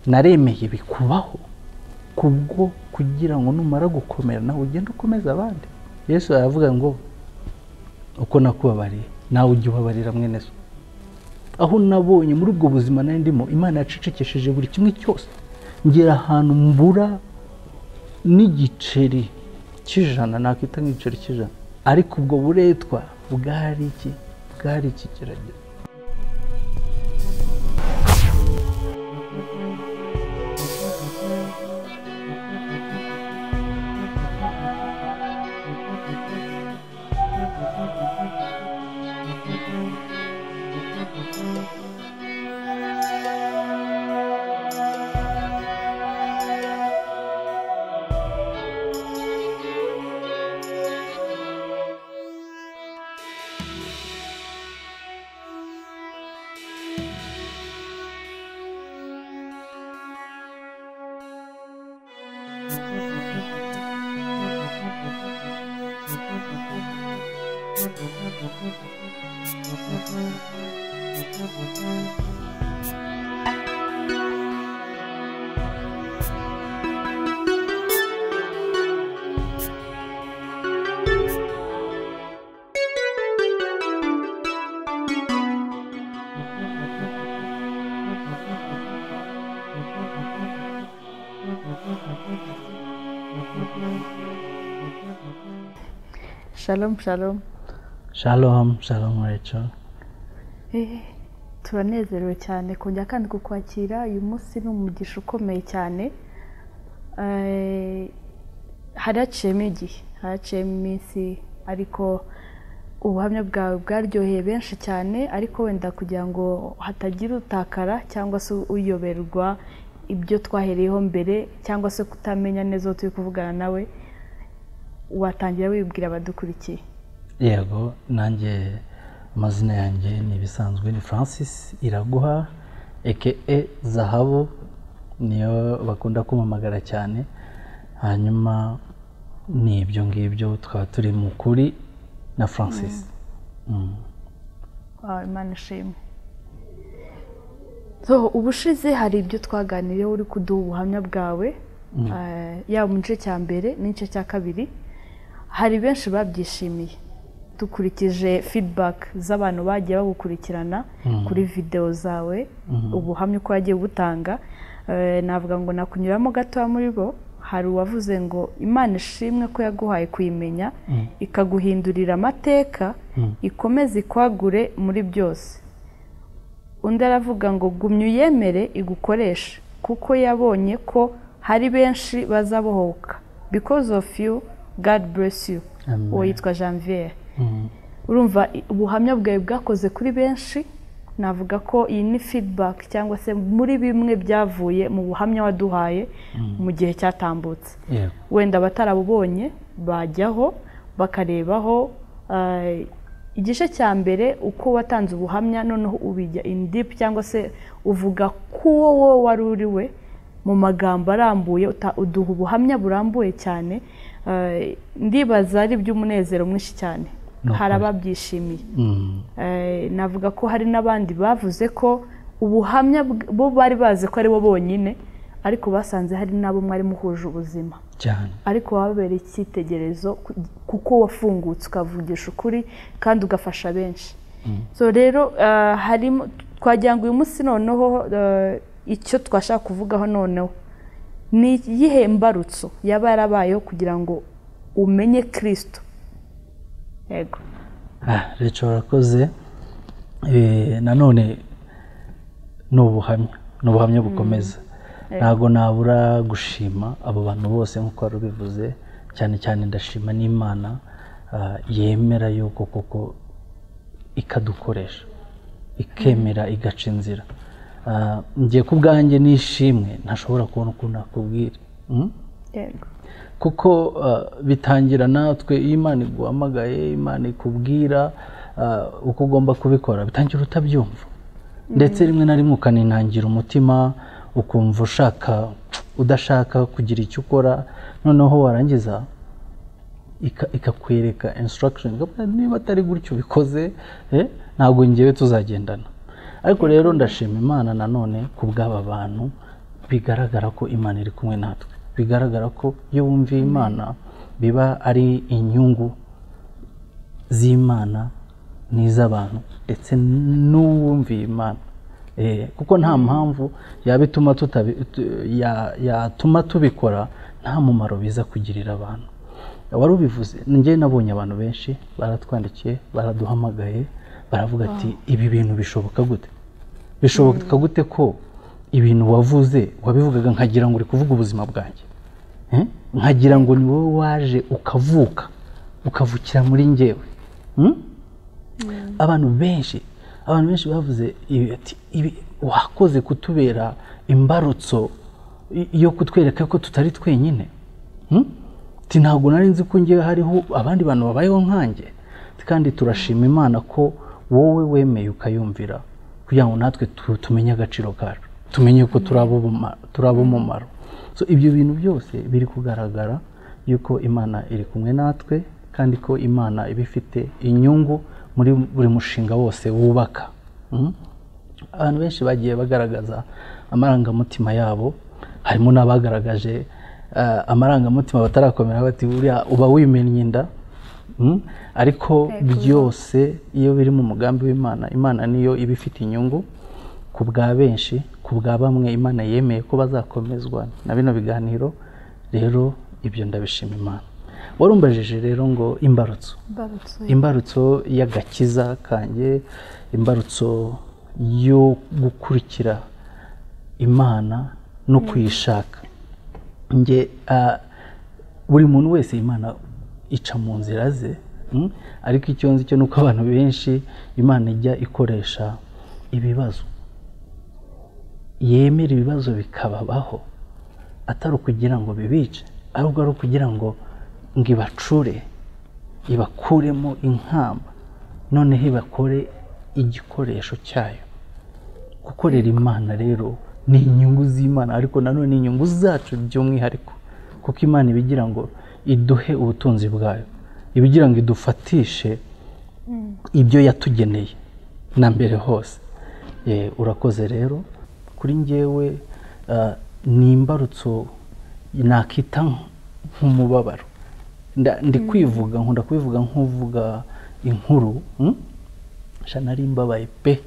Naremeye bikubaho kubwo kugira ngo numara gukomera nawe ugende ukomeza abandi. Yesu aravuga ngo uko nakubabariye nawe ujye ubabarira mwene so. Aho nabonye muri ubwo buzima nari ndimo, Imana yacecekesheje buri kimwe cyose, ngera ahantu mbura n'igiceri cy'ijana, nakwita nk'igiceri cy'ijana, ariko ubwo buretwa bwari iki? Bwari ikigeragezo. Shalom, shalom. Shalom, shalom Rachel. Turanezerewe cyane kongera kandi kukwakira. Uyu munsi ni umugisha ukomeye cyane. Haraciyemo igihe, haraciyemo iminsi, ariko ubuhamya bwawe bwaryoheye benshi cyane, ariko wenda kugira ngo hatagira utakara cyangwa se uyoberwa ibyo twahereyeho mbere cyangwa se kutamenya neza uwo turi kuvugana nawe, watangira wibwira abadukurikiye. Yego, nanjye amazina yanjye ni ibisanzwe, ni Francis Iraguha aka Zahabu, niyo bakunda kumpamagara cyane. Hanyuma ni ibyo ngibyo, tukaba turi mu kuri na Francis. Imana ishimwe. So ubushize hari ibyo twaganiriyeho uri kuduha ubuhamya bwawe, yaba mu gice cya mbere n'igice cya kabiri. Hari benshi babyishimiye dukurikije feedback z'abantu bagiye bagukurikirana kuri video zawe, ubuhamya uko yagiye butanga. Navuga ngo nakunyuramo gato muri bo. Hari uwavuze ngo Imana ishimwe ko yaguhaye kuyimenya, ikaguhindurira amateka, ikomeze ikwagure muri byose. Undi aravuga ngo gumya uyemere igukoreshe, kuko yabonye ko hari benshi bazabohoka. Because of you, God bless you. Uwo yitwa Janvier. Urumva ubuhamya bwawe bwakoze kuri benshi. Navuga ko iyi ni feedback cyangwa se muri bimwe byavuye mu buhamya waduhaye mu gihe cyatambutse. Wenda abatarabubonye bajyaho bakarebaho igice cya mbere uko watanze ubuhamya, noneho ubijya in deep cyangwa se uvuga ko wowe wari uri we mu magambo arambuye, uduha ubuhamya burambuye cyane. Ndibaza ari iby'umunezero mwinshi cyane, hari ababyishimiye. Navuga ko hari n'abandi bavuze ko ubuhamya bo bari bazi ko ari bo bonyine, ariko basanze hari n'abo mwari muhuje ubuzima cyane, ariko wababereye icyitegererezo kuko wafungutse ukavugisha ukuri kandi ugafasha benshi. So rero harimo twagira ngo uyu munsi noneho icyo twashaka kuvugaho noneho ni iyihe mbarutso yaba yarabayeho kugira ngo umenye Kristo. Yego. Rachel urakoze. Nanone ni ubuhamya bukomeza. Ntabwo nabura gushima abo bantu bose nk'uko wari ubivuze, cyane cyane ndashima n'Imana yemera yuko koko ikadukoresha, ikemera igaca inzira. Ngiye ku bwanjye nishimwe ntashobora kubona ukuntu nakubwira. Yego. Kuko bitangira natwe, iyo Imana iguhamagaye, Imana ikubwira uko ugomba kubikora, bitangira utabyumva, ndetse rimwe na rimwe ukaninangira umutima, ukumva ushaka udashaka kugira icyo ukora, noneho warangiza ikakwereka instruction, niba atari gutyo ubikoze ntabwo ngewe tuzagendana. Ariko rero ndashima Imana nanone ku bw'aba bantu Bigaragara ko Imana iri kumwe natwe, bigaragara ko iyo wumviye Imana biba ari inyungu z'Imana n'iz'abantu ndetse n'uwumviye Imana. Kuko nta mpamvu yaba yatuma tubikora nta mumaro biza kugirira abantu. Wari ubivuze, njye nabonye abantu benshi baratwandikiye, baraduhamagaye, baravuga ati ibi bintu bishoboka gute? Bishoboka gute ko ibintu wavuze wabivugaga nkagira ngo uri kuvuga ubuzima bwanjye, nkagira ngo ni wowe waje ukavuka ukavukira muri njyewe. Abantu benshi bavuze ati ibi wakoze kutubera imbarutso yo kutwereka ko tutari twenyine. Ati ntabwo nari nzi ko ngewe hariho abandi bantu babayeho nkanjye. Kandi turashima Imana ko wowe wemeye ukayumvira kugira ngo natwe tumenye agaciro kacu, tumenye ko turi ab'umumaro. So ibyo bintu byose biri kugaragara yuko Imana iri kumwe natwe, kandi ko Imana iba ifite inyungu muri buri mushinga wose wubaka. Abantu benshi bagiye bagaragaza amarangamutima yabo, harimo n'abagaragaje amarangamutima batarakomera bati buriya uba wimennye inda. Ariko byose iyo biri mu mugambi w'Imana, Imana niyo iba ifite inyungu ku bwa benshi, ku bwa bamwe Imana yemeye ko bazakomezwa na bino biganiro. Rero ibyo ndabishima Imana. Warumbajije rero ngo imbarutso, imbarutso y'agakiza kanjye, imbarutso yo gukurikira Imana no kuyishaka. Nge buri muntu wese Imana ica mu nzira ze, ariko icyo nzi cyo nuko abantu benshi Imana ijya ikoresha ibibazo, yemera ibibazo bikababaho, atari ukugira ngo bibice, ahubwo ari ukugira ngo ibacure, ibakuremo inkamba, noneho ibakore igikoresho cyayo. Gukorera Imana rero ni inyungu z'Imana, ariko nanone ni inyungu zacu by'umwihariko, kuko Imana ibigira ngo iduhe ubutunzi bwayo, ibigira ngo idufatishe ibyo yatugeneye na mbere hose. Urakoze rero. Kuri njyewe ni imbarutso nakita nk'umubabaro. Ndi kwivuga, nkunda kubivuga nk'uvuga inkuru. Nari mbabaye pe,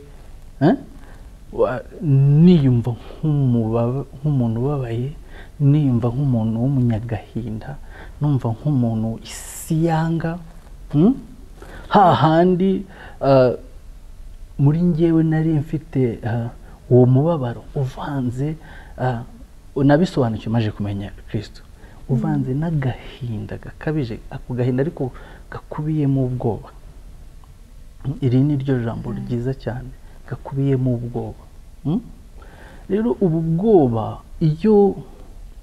niyumva nk'umuntu ubabaye, niyumva nk'umuntu w'umunyagahinda, numva nk'umuntu isi yanga. Hahandi muri njyewe nari mfite uwo mubabaro uvanze, nabisobanukiwe maje kumenya Kristo, uvanze n'agahinda gakabije. Ako gahinda ariko gakubiyemo ubwoba. Iri ni ryo jambo ryiza cyane, gakubiyemo ubwoba. Rero ubu bwoba iyo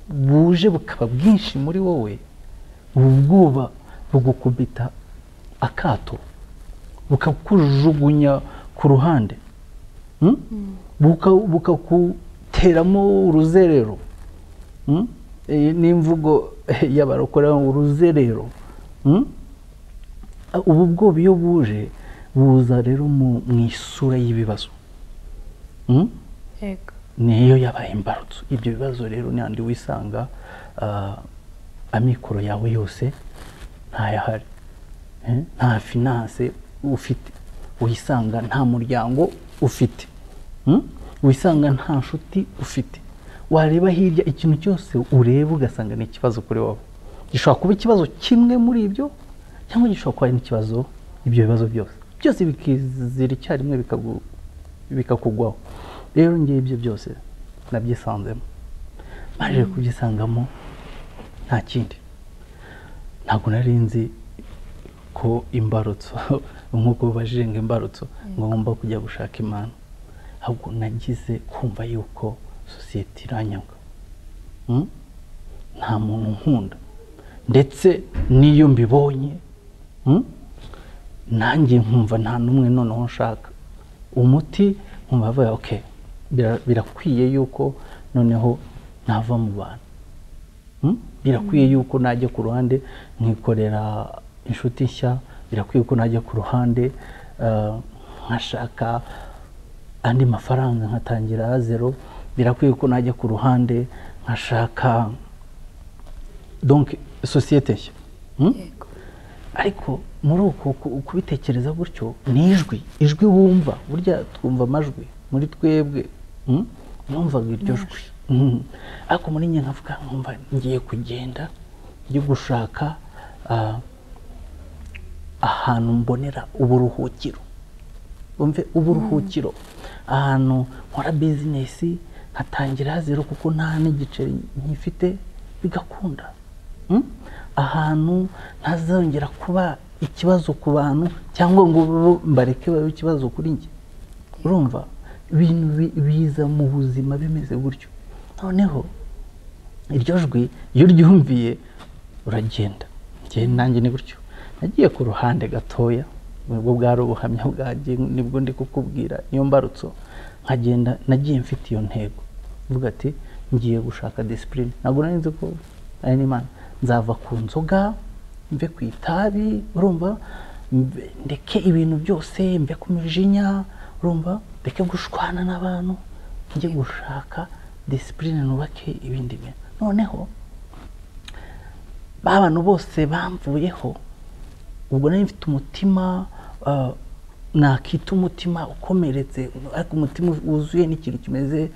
buje bukaba bwinshi muri wowe, ubu bwoba bugukubita akato, bukakujugunya ku ruhande, bukakuteramo uruzerero. N'imvugo y'abarokore uruzerero. Ubu bwoba iyo buje buza rero mu isura y'ibibazo. Niyo yabaye imbarutso. Ibyo bibazo rero ni andi wisanga amikoro yawe yose ntayahari, nta finance ufite, wisanga nta muryango ufite, wisanga nta nshuti ufite. Wareba hirya ikintu cyose ureba ugasanga ni ikibazo kuri wowe. Gishobora kuba ikibazo kimwe muri ibyo, cyangwa gishobora kuba n'ikibazo ibyo bibazo byose bikizira icyarimwe bikakugwaho. Rero ngiye ibyo byose nabyisanzemo, maje kubyisangamo nta kindi. Ntabwo nari nzi ko imbarutso nk'uko bajenga imbarutso ngo ngomba kujya gushaka Imana, ahubwo nagize kumva yuko sosiyete iranyanga, nta muntu nkunda, ndetse n'iyo mbibonye nanjye nkumva nta n'umwe noneho nshaka umuti, nkumva bavuga okay, birakwiye yuko noneho nava mu bantu, birakwiye yuko najya ku ruhande nkikorera inshuti nshya, birakwiye ko najya ku ruhande nkashaka andi mafaranga nkatangira zero. Birakwiye ko najya ku ruhande nkashaka donc sosiyete nshya. Ariko muri uko kubitekereza gutyo ni ijwi wumva, burya twumva amajwi muri twebwe, numvaga iryo jwi, ariko muri njye nkavuga nkumva ngiye kugenda njye gushaka ahantu mbonera uburuhukiro, umve uburuhukiro, ahantu nkora bizinesi nkatangira zero kuko nta n'igiceri nkifite bigakunda, ahantu ntazongera kuba ikibazo ku bantu cyangwa ngo mbareke babe ikibazo kuri njye. Urumva ibintu biza mu buzima bimeze gutyo. Noneho iryo jwi iyo ryumviye uragenda. Njye nanjye ni gutyo, nagiye ku ruhande gatoya, nibwo bwari ubuhamya bwanjye, nibwo ndi kukubwira niyo mbarutso, nkagenda nagiye mfite iyo ntego mvuga ati ngiye gushaka discipline. Ntabwo nari nzi ko ari n'Imana, nzava ku nzoga mve ku itabi, urumva, ndeke ibintu byose, mve ku mijinya, urumva, ndeke gushwana n'abantu, njye gushaka discipline nubake ibindi bintu. Noneho ba bantu bose bamvuyeho, ubwo nari mfite umutima nakita umutima ukomeretse, ariko umutima wuzuye n'ikintu kimeze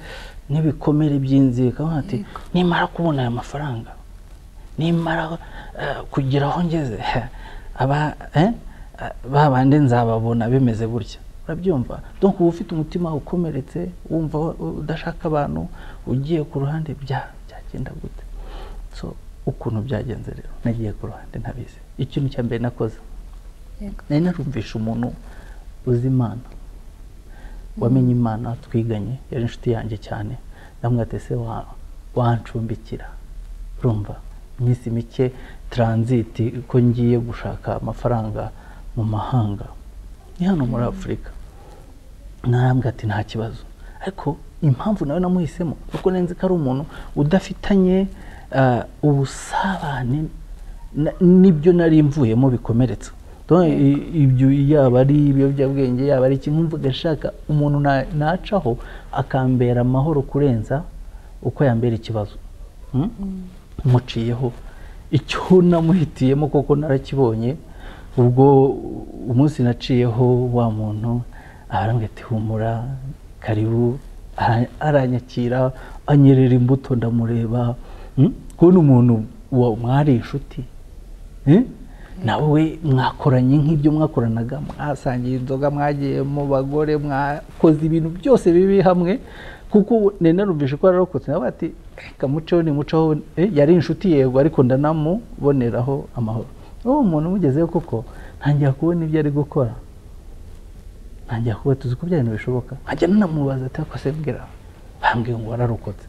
nk'ibikomere by'inzika. Ati nimara kubona aya mafaranga, nimara kugira aho ngeze, ba bandi nzababona bimeze gutya. Urabyumva? Donc uba ufite umutima ukomeretse, wumva udashaka abantu, ugiye ku ruhande, byagenda gute? So ukuntu byagenze rero, nagiye ku ruhande ntabizi. Ikintu cya mbere nakoze, nari narumvisha umuntu uzi Imana, wamenye Imana, twiganye, yari inshuti yanjye cyane, ndamubwira ati ese wancumbikira, urumva iminsi mike transit ko ngiye gushaka amafaranga mu mahanga, ni hano muri Afurika. Narambwira ati nta kibazo. Ariko impamvu nawe namuhisemo kuko nzi ko ari umuntu udafitanye ubusabane n'ibyo nari mvuyemo bikomeretsa. Ibyo yaba ari ibiyobyabwenge, yaba ari ikintu, mvuga nshaka umuntu nacaho akambera amahoro kurenza uko yambera ikibazo. Muciyeho icyo namuhitiyemo koko narakibonye. Ubwo umunsi naciyeho wa muntu arambwira ati humura, karibu, aranyakira, anyerera imbuto, ndamureba. Kubona umuntu mwari inshuti, nawe mwakoranye nk'ibyo mwakoranaga, mwasangiye inzoga, mwagiye mu bagore, mwakoze ibintu byose bibi hamwe, kuko narumvise ko yararokotse, nawe ati reka muceho ni muceho, yari inshuti yego, ariko ndanamuboneraho amahoro. Uwo muntu umugezeho koko ntangira kubona ibyo ari gukora, ntangira kuba tuzi ko bya bintu bishoboka, nkajya nanamubaza ati ariko se mbwira, bambwiye ngo wararokotse,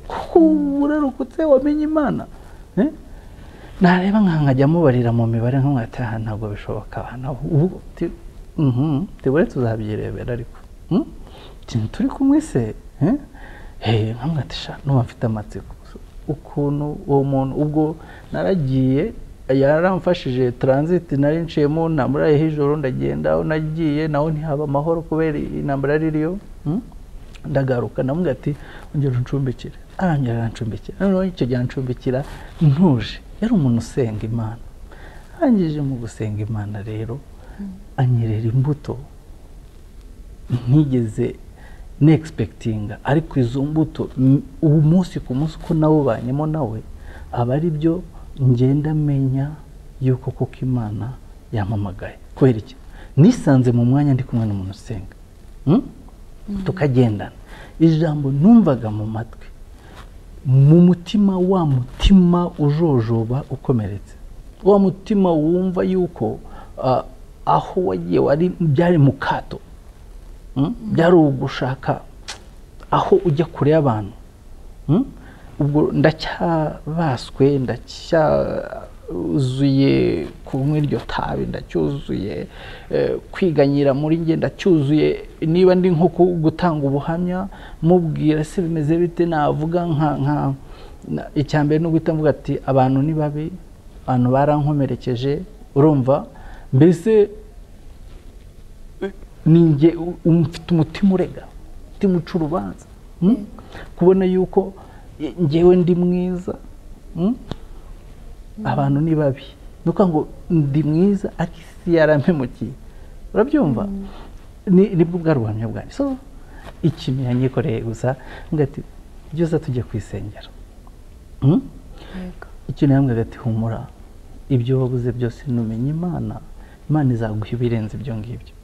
kuko urarokotse wamenye Imana. Nareba nkajya mubarira mu mibare nkamwati aha ntabwo bishoboka, ubu tubure tuzabyirebera, ariko turi kumwe se, nkamwati sha nuba mfite amatsiko ukuntu uwo muntu. Ubwo naragiye, yaramfashije transit nari nciyemo, namurayeho ijoro ndagenda, aho nagiye naho ntihaba amahoro kubera intambara yari iriyo. Ndagaruka ndamubwira ati ongera uncumbikire, arongera arancumbikira. Noneho icyo gihe ancumbikira ntuje, yari umuntu usenga Imana. Arangije mu gusenga Imana rero anyerera imbuto ntigeze nexpectinga, ariko izo mbuto ubu munsi ku munsi uko nawubanyemo nawe aba ari byo ngenda menya yuko koko Imana yampamagaye. Kubera iki? Nisanze mu mwanya ndi kumwe n'umuntu usenga, tukagendana, ijambo numvaga mu matwi, mu mutima, wa mutima ujojoba ukomeretse, wa mutima wumva yuko aho wagiye wari byari mu kato, byari ugushaka aho ujya kure y'abantu. Ubwo ndacyabaswe, ndacyuzuye kunywa iryo tabi, ndacyuzuye kwiganyira muri njye, ndacyuzuye niba ndi nko gutanga ubuhamya mubwira se bimeze bite, navuga nka icya mbere no guhita mvuga ati abantu ni babi, abantu barankomerekeje, urumva mbese ninjye mfite umutima urega, umutima uca urubanza. Kubona yuko njyewe ndi mwiza, abantu ni babi, nuko ngo ndi mwiza ariko isi yarampemukiye, urabyumva? Nibwo bwari ubuhamya bwanjye. So ikintu yanyikoreye gusa ati byose tujye kwisengera. Ikintu yambwiraga ati humura, ibyo wabuze byose numenye Imana, Imana izaguha ibirenze ibyo ngibyo.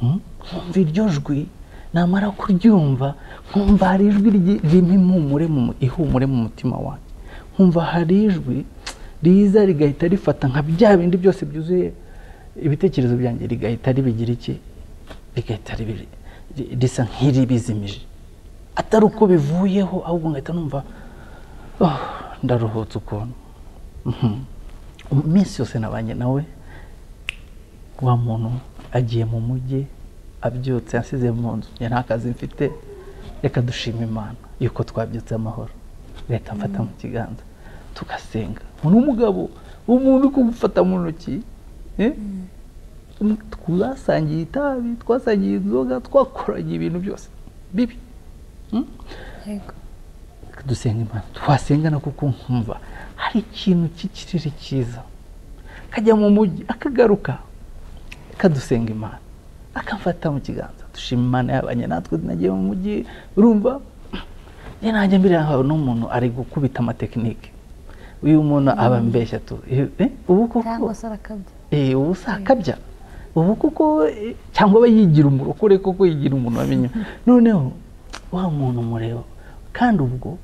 Nkumva iryo jwi, namara kuryumva nkumva hari ijwi rimpa ihumure mu mutima wanjye, nkumva hari ijwi riza rigahita rifata nka bya bindi byose byuzuye ibitekerezo byanjye, rigahita ribigira iki, rigahita risa nk'iribizimije, atari uko bivuyeho, ahubwo ngahita numva ndaruhutse ukuntu. Iminsi yose nabanye nawe, wa muntu agiye mu mujyi abyutse yansize mu nzu, njye nta kazi mfite, reka dushime Imana yuko twabyutse amahoro, leta mfata mu kiganza tugasenga. Umuntu w'umugabo, umuntu kugufata mu ntoki, twasangiye itabi, twasangiye inzoga, twakoranye ibintu byose bibi. Dusenga Imana, twasengana kuko nkumva hari ikintu cy'ikirere cyiza, kajya mu mujyi akagaruka, kadusenga Imana, akamfata mu kiganza, dushima Imana yabanye natwe, nagiye mu mujyi, urumva njye najya mbere yawe n'umuntu ari gukubita amatekinike, uyu muntu aba mbeshya tu, ubu koko cyangwa se arakabya, ubu se akabya, ubu koko cyangwa aba yigira umurokore koko, yigira umuntu wamenye. Noneho wa muntu mureba, kandi ubwo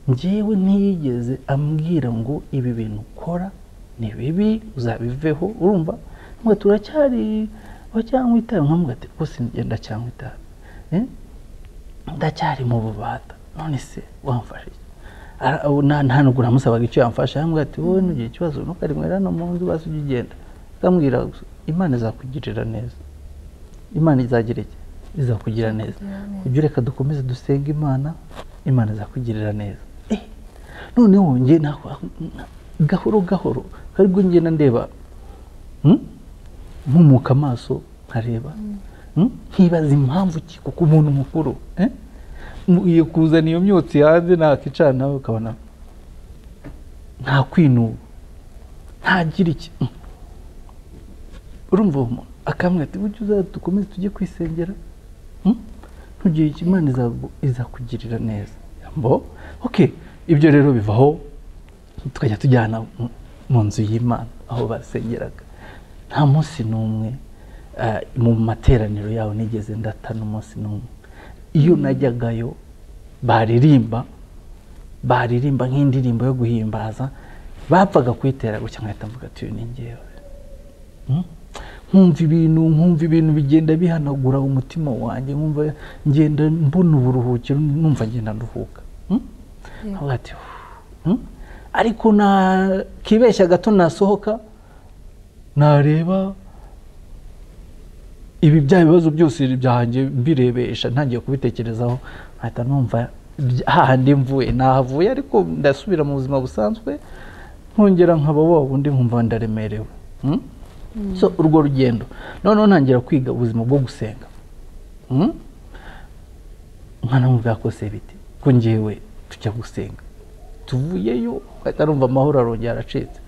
njyewe ntiyigeze ambwira ngo ibi bintu ukora ni bibi uzabiveho, urumva ngo turacyari cyangwa itabi, nkamubwira ati rwose ngenda cyangwa itabi, ndacyari mu bubata, none se wamfashe iki? Nta nubwo namusabaga icyo yamfasha, yambwira ati wowe nugira ikibazo ntukarinywera hano mu nzu, basi ujye ugenda. Akambwira Imana izakugirira neza, Imana izagira iki? Izakugira neza, ujye ureka dukomeze dusenge Imana, Imana izakugirira neza. Noneho njye gahoro gahoro aribwo ngenda ndeba, mpumuka amaso nkareba, nkibaza impamvu ki, kuko umuntu mukuru iyo kuzana iyo myotsi hanze nakicana nawe ukabona nta kwinuba, ntagira iki. Urumva uwo muntu akambwira ati ujye uza dukomeze tujye kwisengera, ntugire iki, Imana izakugirira neza. Mbo okay, ibyo rero bivaho tukajya tujyana mu nzu y'Imana aho basengeraga. Nta munsi n'umwe mu materaniro yaho nigeze ndata n'umunsi n'umwe. Iyo najyagayo baririmba nk'indirimbo yo guhimbaza, bapfaga kuyitera gutya nkahita mvuga ati uyu ni njyewe. Nkumva ibintu bigenda bihanagura umutima wanjye, nkumva ngenda mbona uburuhukiro, numva ngenda nduhuka. Ati ariko nakibeshya gato nasohoka nareba ibi bya bibazo byose byanjye mbirebesha, ntangiye kubitekerezaho, nkahita numva hahandi mvuye nahavuye, ariko ndasubira mu buzima busanzwe, nkongera nkaba wa wundi, nkumva ndaremerewe. So urwo rugendo noneho ntangira kwiga ubuzima bwo gusenga. Nkanamubwira ko se biti ko njyewe tujya gusenga, tuvuyeyo nkahita numva amahoro arongera aracitse,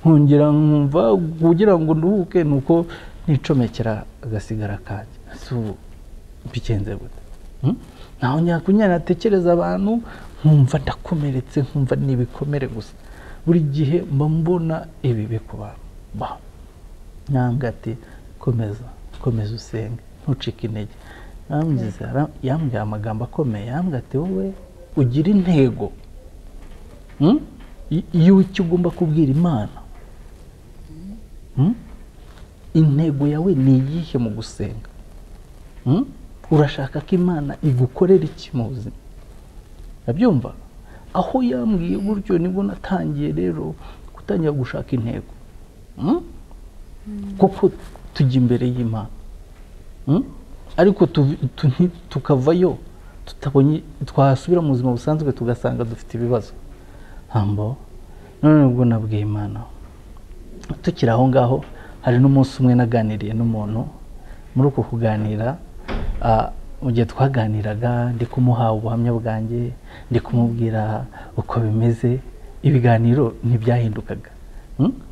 nkongera nkumva kugira ngo nduhuke nuko nicomekera agasigara kanjye. So mbigenze gute? Naho nyakunyana natekereza abantu nkumva ndakomeretse, nkumva nibikomere gusa, buri gihe mba mbona ibi bikuba. Nambwa ati komeza komeza usenge ntucike intege. Yambwiye amagambo akomeye, yambwiye ati wowe ugira intego y'icyo ugomba kubwira Imana. Intego yawe ni iyihe mu gusenga? Urashaka ko Imana igukorera iki mu buzima? Urabyumva? Aho yambwiye gutyo nibwo natangiye rero gutangira gushaka intego, kuko tujya imbere y'Imana, ariko tukavayo tutabonye, twasubira mu buzima busanzwe tugasanga dufite ibibazo. Hambo none ubwo nabwiye Imana tukiri aho ngaho. Hari n'umunsi umwe naganiriye n'umuntu, muri uko kuganira Mu gihe twaganiraga ndi kumuha ubuhamya bwanjye, ndi kumubwira uko bimeze, ibiganiro ntibyahindukaga.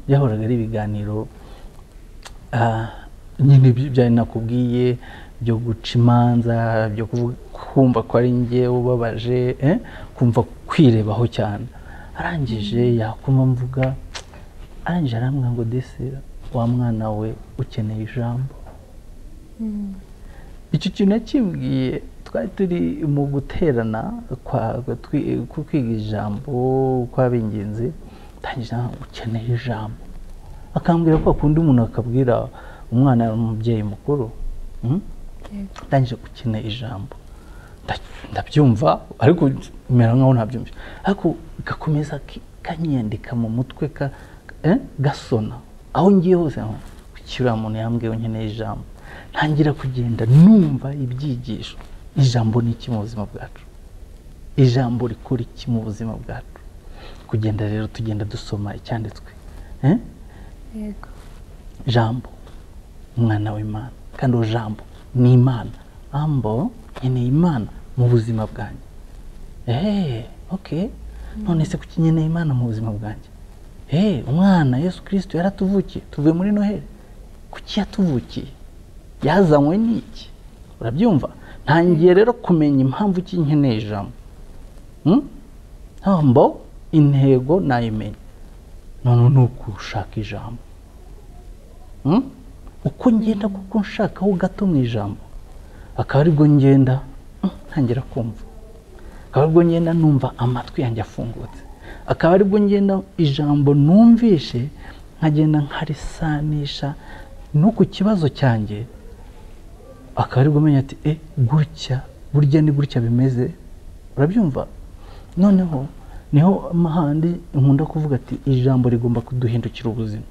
Byahoraga ari ibiganiro nyine byari nakubwiye byo guca imanza, byo kumva ko ari njye ubabaje, kumva kwirebaho cyane. Arangije yakumva mvuga, arangije arambwira ngo dese wa mwana we ukeneye ijambo. Icyo kintu nakimbwiye twari turi mu guterana kwiga ijambo kw'ab'ingenzi, tangira ukeneye ijambo, akambwira ko akunda umuntu akabwira umwana umubyeyi mukuru, ndangije ukeneye ijambo, ndabyumva ariko mera nkaho ntabyumva, ariko gakomeza kanyandika mu mutwe gasona aho ngiye hose, kiriya muntu yambwiye nkeneye ijambo. Ntangira kugenda numva ibyigisho, ijambo ni iki mu buzima bwacu, ijambo rikora iki mu buzima bwacu. Kugenda rero tugenda dusoma icyanditswe, yego, jambo umwana w'Imana, kandi uwo jambo ni Imana, ambo nkeneye Imana mu buzima bwanjye. Okay, none se kuki nkeneye Imana mu buzima bwanjye? Umwana Yesu Kristo yaratuvukiye, tuvuye muri Noheli, kuki yatuvukiye? Yazanywe n'iki? Urabyumva? Ntangiye rero kumenya impamvu ki nkeneye ijambo. Ambo intego nayimenya, none ni ugushaka ijambo. Uko ngenda kuko nshakaho gato mu ijambo, akaba aribwo ngenda ntangira kumva, akaba aribwo ngenda numva amatwi yanjye afungutse, akaba aribwo ngenda ijambo numvishe nkagenda nkarisanisha no ku kibazo cyanjye, akaba aribwo menya ati gutya burya ni gutya bimeze. Urabyumva? Noneho niho mahandi nkunda kuvuga ati ijambo rigomba kuduhindukira ubuzima.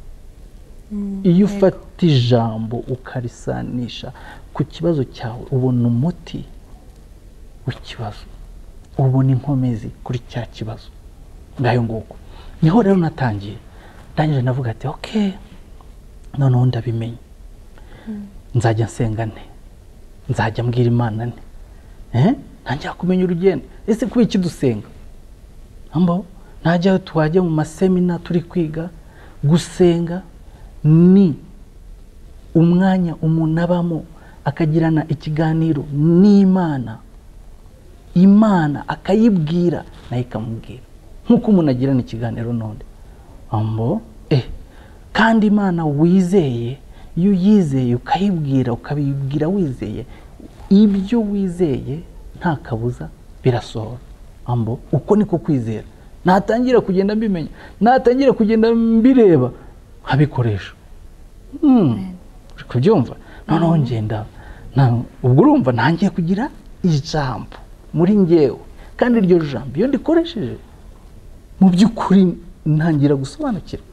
Iyo ufata ijambo ukarisanisha ku kibazo cyawe, ubona umuti w'ikibazo, ubona inkomezi kuri cya kibazo. Ngayo nguko niho rero natangiye, ndangije navuga ati okay, noneho ndabimenye, nzajya nsenga nte, nzajya mbwira Imana nte, ntangira kumenya urugendo. Ese kuba iki dusenga? Ambo ntajya twajya mu masemina turi kwiga gusenga ni umwanya umuntu abamo akagirana ikiganiro n'Imana, Imana akayibwira nayo ikamubwira, nk'uko umuntu agirana ikiganiro n'undi. Ambo kandi Imana wizeye, iyo uyizeye ukayibwira, ukabibwira wizeye, ibyo wizeye nta kabuza birasohora. Ambo uko niko kwizera. Natangira kugenda mbimenya, natangira kugenda mbireba, nkabikoresha. Kubyumva? Noneho ngenda ubwo urumva ntangiye kugira ijambo muri ngewe, kandi iryo jambo iyo ndikoresheje mu by'ukuri ntangira gusobanukirwa.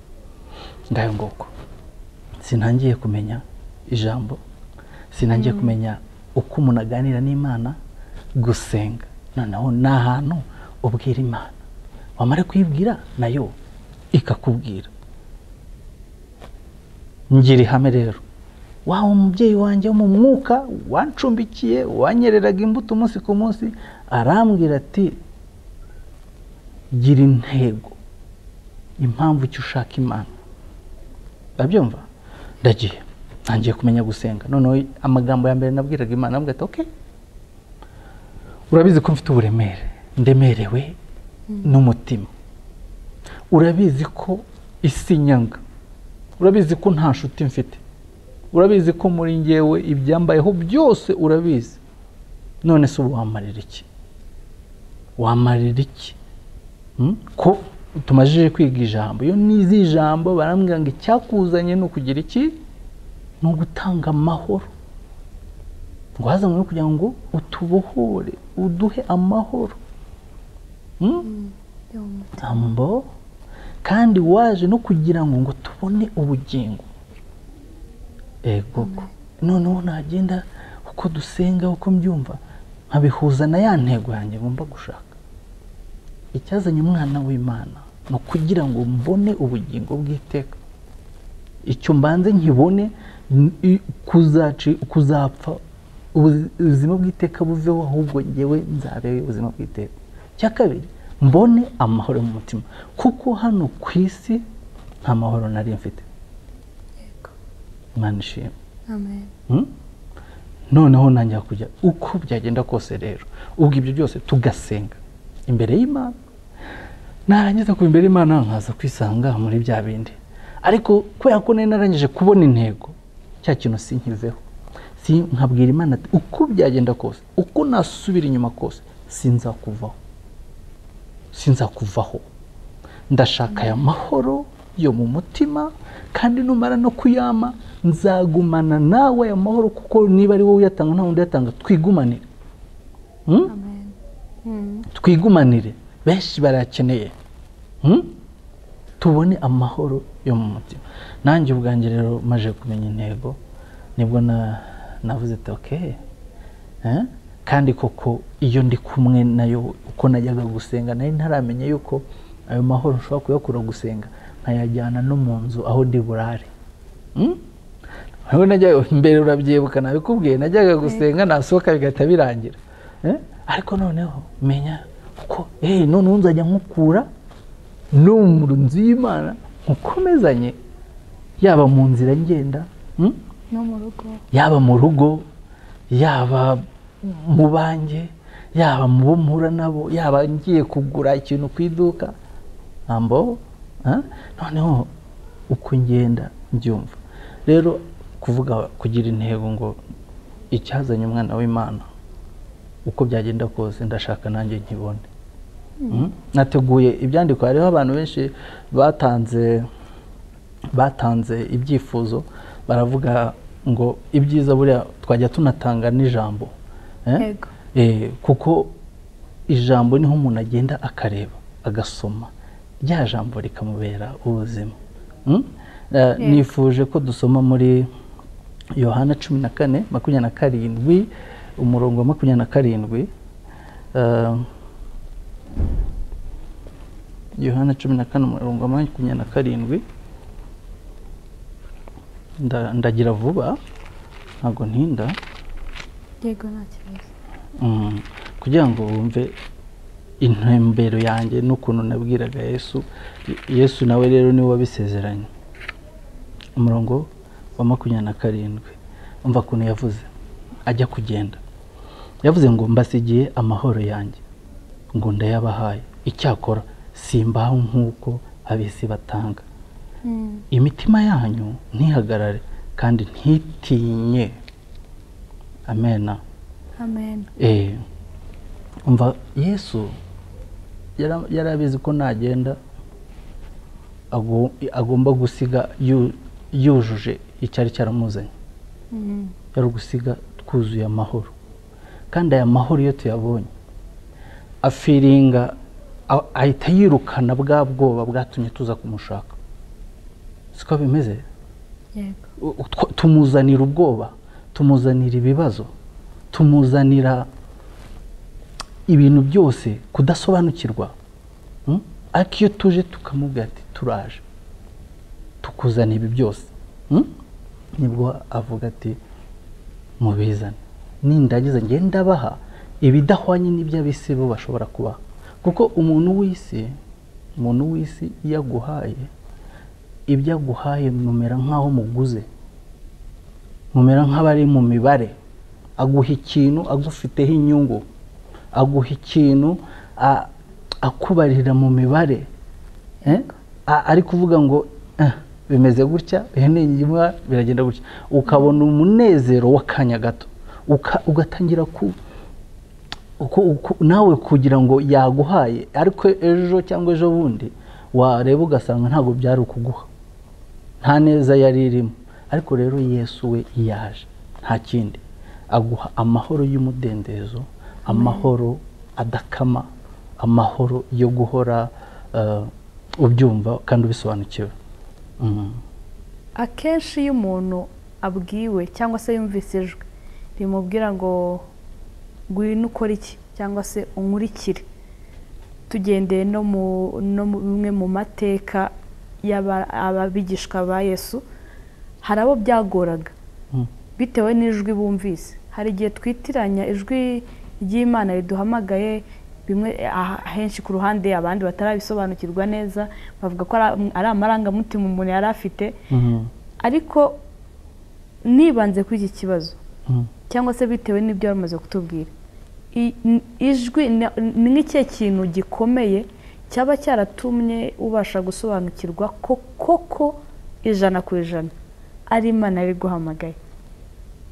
Ngayo nguko sinangiye kumenya ijambo, sinangiye kumenya uko umuntu aganira n'Imana, gusenga. Noneho ni ahantu ubwira Imana, wamara kuyibwira nayo ikakubwira. Ngira ihame rero, wa umubyeyi wanjye wo mu mwuka wancumbikiye, wanyereraga imbuto umunsi ku munsi, arambwira ati gira intego, impamvu icyo ushaka Imana. Urabyumva? Ndagiye ntangiye kumenya gusenga. Noneho amagambo ya mbere nabwiraga Imana, nabwira ati okay, urabizi ko mfite uburemere, ndemerewe n'umutima, urabizi ko isi nyanga, urabizi ko nta nshuti mfite, urabizi ko muri ngewe ibyambayeho byose urabizi, none se ubu wamarira iki? Wamarira iki? Ko tumajije kwiga ijambo, iyo nizi ijambo barambwira ngo icyakuzanye ni ukugira iki? Ni ugutanga amahoro, ngo wazanywe kugira ngo utubohore, uduhe amahoro. Ambo kandi waje no kugira ngo tubone ubugingo. Ego noneho nagenda uko dusenga, uko mbyumva, nkabihuza na ya ntego yanjye ngomba gushaka. Icyazanye umwana w'Imana no kugira ngo mbone ubugingo bw'iteka, icyo mbanze nkibone, kuzapfa Ubuzima bw'iteka buveho, ahubwo ngewe nzabe ubuzima bw'iteka. Icya kabiri, mbone amahoro mu mutima, kuko hano ku isi nta mahoro nari mfite. Imana ishimwe. Amen. Noneho nanjye kujya uko byagenda kose rero, ubwo ibyo byose tugasenga imbere y'Imana, narangiza kuba imbere y'Imana nkaza kwisanga muri bya bindi. Ariko kubera ko nari narangije kubona intego, cya kintu sinkiveho, nkabwira Imana ati uko byagenda kose, uko nasubira inyuma kose, sinzakuvaho, sinzakuvaho. Ndashaka aya mahoro yo mu mutima, kandi numara no kuyama nzagumana nawe aya mahoro, kuko niba ari wowe uyatanga nta wundi uyatanga, twigumanire. Amen. Twigumanire, benshi barakeneye. Tubone amahoro yo mu mutima. Nanjye ubwanjye rero maje kumenya intego, nibwo navuze ati okay. Kandi koko iyo ndi kumwe nayo, uko najyaga gusenga nari ntaramenya yuko ayo mahoro nshobora kuyakura gusenga nkayajyana no mu nzu aho ndi burare. Najyaga mbere, urabyibuka nabikubwiye, najyaga gusenga nasohoka bigahita birangira. Ariko noneho menya kuko noneho nzajya nkukura no mu nzu y'Imana, nkukomezanye, yaba mu nzira ngenda, no mu rugo, yaba mu rugo, yaba mu banjye, yaba mu bo mpura nabo, yaba ngiye kugura ikintu ku iduka ambo. Noneho uko ngenda mbyumva rero, kuvuga kugira intego ngo icyazanye umwana w'Imana, uko byagenda kose ndashaka nanjye nkibone. Nateguye ibyandiko, hariho abantu benshi batanze ibyifuzo, baravuga ngo ibyiza buriya twajya tunatanga n'ijambo. Kuko ijambo niho umuntu agenda akareba agasoma, rya jambo rikamubera ubuzima. Nifuje ko dusoma muri Yohana 14:27, umurongo wa 27. Yohana 14 umurongo wa 27. Ndagira vuba ntabwo ntinda. Yego, nta kibazo. Kugira ngo wumve intumbero yanjye n'ukuntu nabwiraga Yesu. Yesu nawe rero niwe wabisezeranye. Umurongo wa 27, umva ukuntu yavuze ajya kugenda. Yavuze ngo mbasigiye amahoro yanjye, ngo ndayabahaye, icyakora simbaho nk'uko ab'isi batanga. Imitima yanyu ntihagarare kandi ntitinye. Amena. Amen. Umva, Yesu yarabizi ko nagenda agomba gusiga yujuje icyari cyaramuzanye. Yari gusiga twuzuye amahoro, kandi aya mahoro iyo tuyabonye afiringa, ahita yirukana bwa bwoba bwatumye tuza kumushaka. Siko bimeze? Yego. Tumuzanira ubwoba, tumuzanira ibibazo, tumuzanira ibintu byose, kudasobanukirwa. Ariko iyo tuje tukamubwira ati turaje tukuzana ibi byose, nibwo avuga ati mubizane, nindagiza nge ndabaha ibidahwanye n'iby'ab'isi bo bashobora kubaha. Kuko umuntu w'isi iyo aguhaye ibyo aguhaye, mumera nk'aho muguze, mumera nk'abari mu mibare. Aguha ikintu agufiteho inyungu, aguha ikintu akubarira mu mibare, ari kuvuga ngo bimeze gutya, biragenda gutya, ukabona umunezero w'akanya gato, ugatangira nawe kugira ngo yaguhaye, ariko ejo cyangwa ejo bundi wareba ugasanga ntabwo byari ukuguha, nta neza yari irimo. Ariko rero Yesu we yaje nta kindi, aguha amahoro y'umudendezo, amahoro adakama, amahoro yo guhora ubyumva kandi ubisobanukiwe. Akenshi iyo umuntu abwiwe cyangwa se yumvise ijwi rimubwira ngo ngwino ukore iki cyangwa se unkurikire, tugendeye no mu bimwe mu mateka y'abigishwa ba Yesu, hari abo byagoraga bitewe n'ijwi bumvise. Hari igihe twitiranya ijwi ry'Imana riduhamagaye, bimwe ahenshi ku ruhande abandi batarabisobanukirwa neza bavuga ko ari amarangamutima umuntu yari afite, ariko nibanze kuri iki kibazo cyangwa se bitewe n'ibyo bamaze kutubwira, ijwi ni nk'ikihe kintu gikomeye cyaba cyaratumye ubasha gusobanukirwa ko koko 100% ari Imana yari guhamagaye?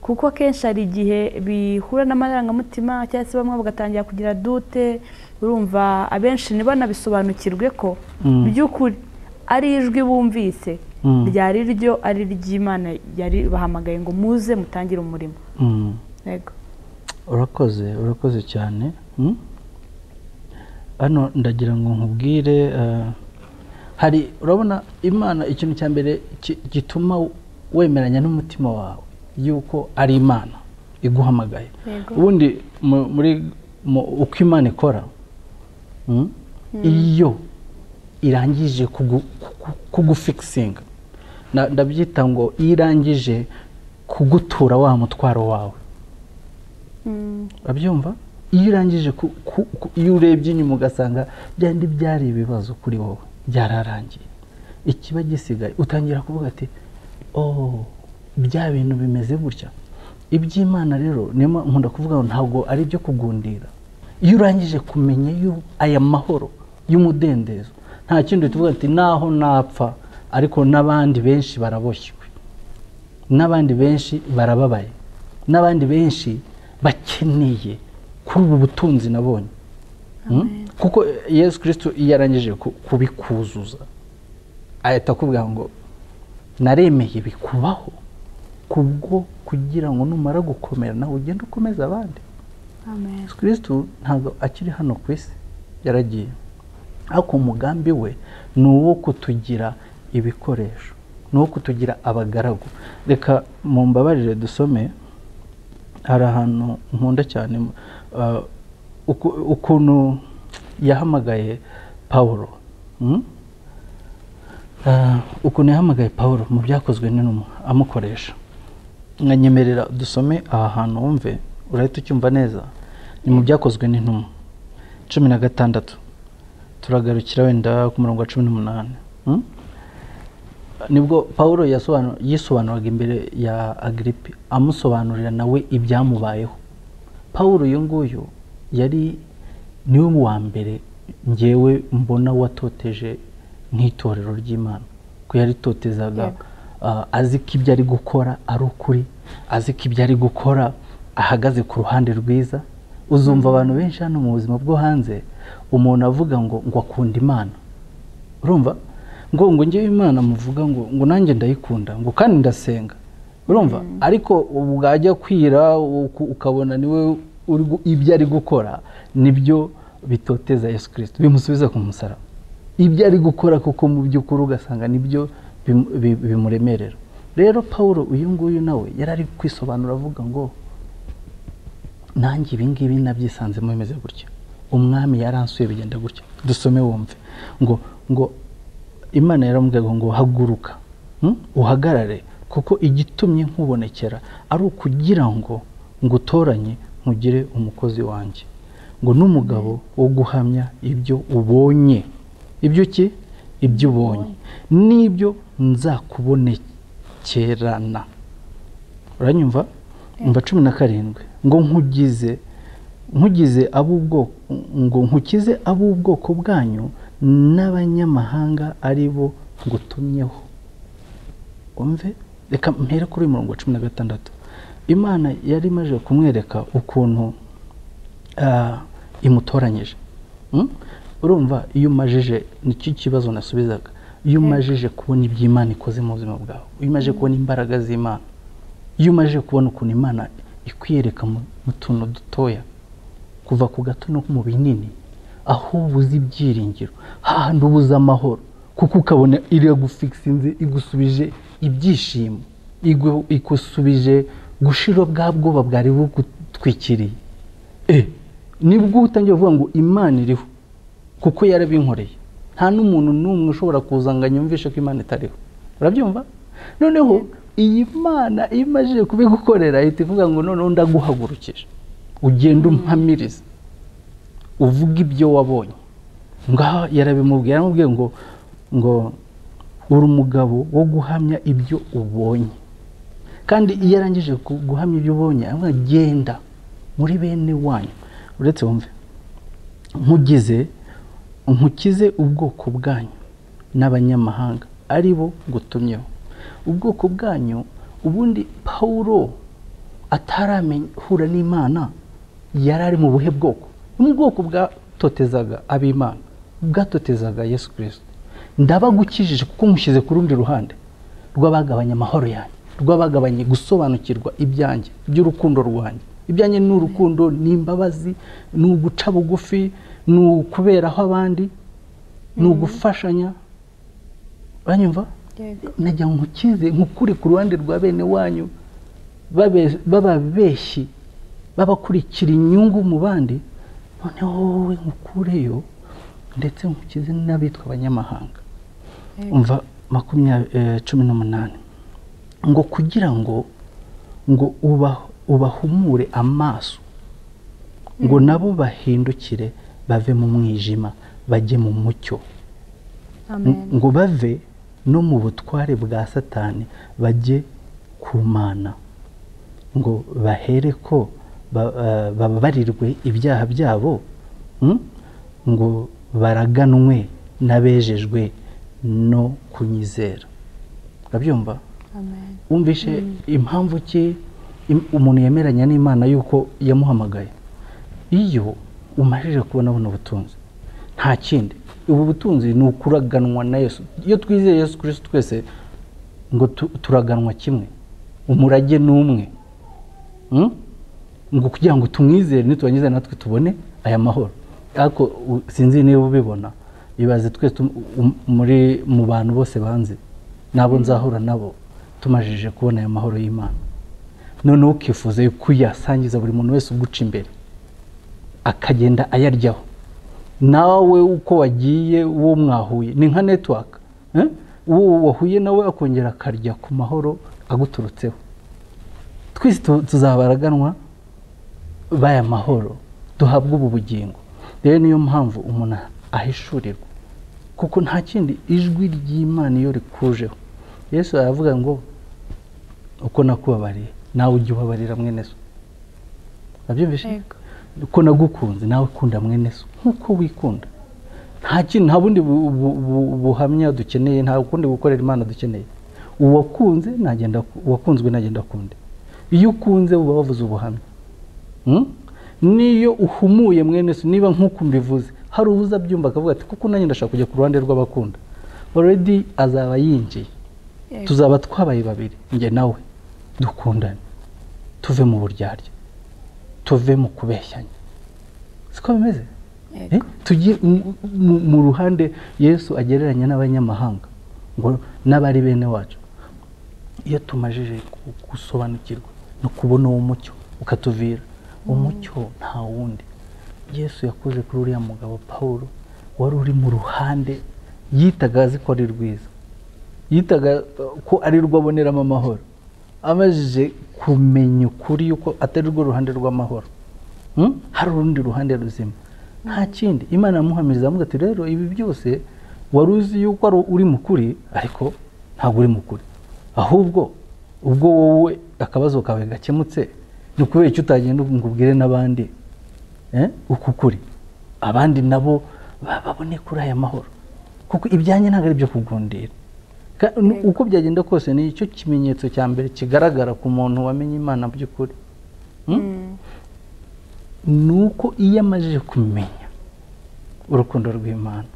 Kuko akenshi hari igihe bihura n'amarangamutima cyangwa se bamwe bagatangira kugira dute, urumva abenshi ntibanabisobanukirwe ko by'ukuri ari ijwi bumvise ryari ryo ari ry'Imana yari bahamagaye ngo muze mutangire umurimo. Yego, urakoze, urakoze cyane. Hano ndagira ngo nkubwire, hari urabona Imana ikintu cya mbere gituma wemeranya n'umutima wawe yuko ari Imana iguhamagaye. Ubundi muri uko Imana ikora, iyo irangije kugufikisinga, ndabyita ngo iyo irangije kugutura wa mutwaro wawe, urabyumva? Iyo irangije, iyo urebye inyuma ugasanga byandi byari ibibazo kuri wowe byararangiye, ikiba gisigaye utangira kuvuga ati oh, bya bintu bimeze gutya. Iby'Imana rero niyo nkunda kuvuga ngo ntabwo ari ibyo kugundira. Iyo urangije kumenya aya mahoro y'umudendezo, nta kindi tuvuga ati naho napfa, ariko n'abandi benshi baraboshywe, n'abandi benshi barababaye, n'abandi benshi bakeneye kuri ubu butunzi nabonye. Kuko Yesu Kristo iyo arangije kubikuzuza ahita akubwira ngo naremeye bikubaho kubwo kugira ngo numara gukomera nawe ugende ukomeza abandi. Amen. Yesu Kristo ntabwo akiri hano ku isi, yaragiye, ariko umugambi we ni uwo kutugira ibikoresho, ni uwo kutugira abagaragu. Reka mumbabarire dusome, hari ahantu nkunda cyane ukuntu yahamagaye Pawulo, ukuntu yahamagaye Pawulo mu Byakozwe n'Intumwa amukoresha. Nkanyemerera dusome aha hantu wumve, urahita ucyumva neza. Ni mu Byakozwe n'Intumwa 16, turagarukira wenda ku murongo wa 18. Nibwo Pawulo yisobanuraga imbere ya Agrippe, amusobanurira nawe ibyamubayeho. Pawulo uyu nguyu yari niwe wa mbere ngewe mbona watoteje nk'itorero ry'Imana, ko yaritotezaga azi ko ibyo ari gukora ari ukuri, azi ko ibyo ari gukora ahagaze ku ruhande rwiza. Uzumva abantu benshi hano mu buzima bwo hanze umuntu avuga ngo akunda Imana, urumva ngo ngewe Imana muvuga ngo nanjye ndayikunda, ngo kandi ndasenga, urumva? Ariko bwajya kwira ukabona niwe ibyo ari gukora nibyo bitoteza Yesu Kristo, bimusubiza ku musaraba. Ibyo ari gukora kuko mu by'ukuri ugasanga nibyo bimuremerera. Rero Pawulo uyu nguyu nawe yari ari kwisobanura avuga ngo nanjye ibi ngibi nabyisanzemo bimeze gutya, umwami yaransuye bigenda gutya. Dusome wumve ngo Imana yaramubwiye ngo haguruka uhagarare, kuko igitumye nkubonekera ari ukugira ngo ngutoranye nkugire umukozi wanjye, ngo n'umugabo wo guhamya ibyo ubonye. Ibyo ki? Ibyo ubonye n'ibyo nzakubonekerana. Uranyumva? Umva 17 ngo nkugize ab'ubwoko, ngo nkukize ab'ubwoko bwanyu n'abanyamahanga ari bo ngutumyeho. Umve, reka mpere kuri uyu murongo wa 16. Imana yari imaze kumwereka ukuntu imutoranyije. Urumva iyo umajije, nicyo kibazo nasubizaga, iyo umajije kubona iby'Imana ikoze mu buzima bwawe, iyo umaje kubona imbaraga z'Imana, iyo umaje kubona ukuntu Imana ikwiyereka mu tuntu dutoya, kuva ku gato no mu binini, aho ubuze ibyiringiro, hahandi ubuze amahoro, kuko ukabona iragufikisinze, igusubije ibyishimo, igusubije gushira bwa bwoba bwari bugutwikiriye. Nibwo utangiye kuvuga ngo Imana iriho kuko yarabinkoreye. Nta n'umuntu n'umwe ushobora kuza ngo anyumvishe ko Imana itariho. Urabyumva? Noneho Iyi Mana iyo imajije kubigukorera ihita ivuga ngo noneho ndaguhagurukije, ugenda umpamiriza, uvuga ibyo wabonye. Ngaho yarabimubwiye, yaramubwiye ngo uri umugabo wo guhamya ibyo ubonye. Kandi iyo arangije guhamya ibyo ubonye, aravuga genda muri bene wanyu, uretse wumve, nkukize ubwoko bwanyu n'abanyamahanga ari bo ngutumyeho. Ubwoko bwanyu, ubundi Pawulo ataramenya n'Imana yari ari mu buhe bwoko? Mu bwoko bwatotezaga ab'Imana, bwatotezaga Yesu Kristo. Ndabagukijije kuko nkushyize ku rundi ruhande rw'abagabanya amahoro yanjye, rw'abagabanye gusobanukirwa ibyanjye, by'urukundo rwanjye. Ibyanjye ni urukundo, ni imbabazi, ni uguca bugufi, ni ukuberaho abandi, ni ugufashanya. Uranyumva? Najya nkukize nkukure ku ruhande rwa bene wanyu bababeshyi, babakurikira inyungu mu bandi, noneho wowe nkukureyo ndetse nkukize n'abitwa abanyamahanga. Umva 18 ngo kugira ngo ubahumure amaso, ngo nabo bahindukire bave mu mwijima bajye mu mucyo. Ngo bave no mu butware bwa Satani bajye ku Mana, ngo bahere ko bababarirwe ibyaha byabo, ngo baraganwe n'abejejwe no kunyizera. Urabyumva? Wumvishe impamvu ki umuntu yemeranya n'Imana yuko yamuhamagaye? Iyo umajije kubona buno butunzi, nta kindi, ubu butunzi ni ukuraganwa na Yesu. Iyo twizeye Yesu Kristo twese ngo turaganwa kimwe, umurage ni umwe, ngo kugira ngo tumwizere, niturangiza natwe tubone aya mahoro. Ariko sinzi niba ubibona, ibaze twese muri mu bantu bose banze nabo nzahura nabo tumajije kubona aya mahoro y'Imana, noneho ukifuza yuko uyasangiza buri muntu wese uguca imbere akagenda ayaryaho. Nawe uko wagiye uwo mwahuye ni nka network, uwo wahuye nawe akongera akarya ku mahoro aguturutseho. Twese tuzabaraganwa baya mahoro, duhabwa ubu bugingo. Rero niyo mpamvu umuntu ahishurirwa, kuko nta kindi, ijwi ry'Imana iyo rikujeho. Yesu aravuga ngo uko nakubabariye nawe ujye ubabarira mwene so. Urabyumvishe? Uko nagukunze nawe kunda mwene so nkuko wikunda. Nta kintu, nta bundi buhamya dukeneye, nta kundi gukorera Imana dukeneye. Uwakunze nagenda, uwakunzwe nagenda kunde. Iyo ukunze uba wavuze ubuhamya. Niyo uhumuye mwene so, niba nkuko mbivuze hari ubuza byumva akavuga ati kuko nanjye ndashaka kujya ku ruhande rw'abakunda, already azaba yinjiye. Tuzaba twabaye babiri, njye nawe dukundane, tuve mu buryarya, tuve mu kubeshyanya. Siko bimeze? Tujye mu ruhande Yesu agereranya n'abanyamahanga ngo n'abari bene wacu. Iyo tumajije gusobanukirwa no kubona uwo mucyo ukatuvira, umucyo nta wundi. Yesu yakoze kuri uriya mugabo Pawulo wari uri mu ruhande yitaga azi ko ari rwiza, yitaga ko ari rwo aboneramo amahoro, amajije kumenya ukuri yuko atari rwo ruhande rw'amahoro, hari urundi ruhande ruzima. Nta kindi, Imana yamuhamiriza amuga ati rero ibi byose wari uzi yuko ari uri mukuri, ariko ntabwo uri mukuri, ahubwo ubwo wowe akabazo kawe gakemutse, ni ukubera icyo utagenda ngo ubwire n'abandi uku kuri, abandi nabo babone kuri aya mahoro, kuko ibyanjye ntabwo ari ibyo kugundira. Uko byagenda kose ni icyo kimenyetso cya mbere kigaragara ku muntu wamenye Imana by'ukuri, nuko iyo amajije kumenya urukundo rw'Imana,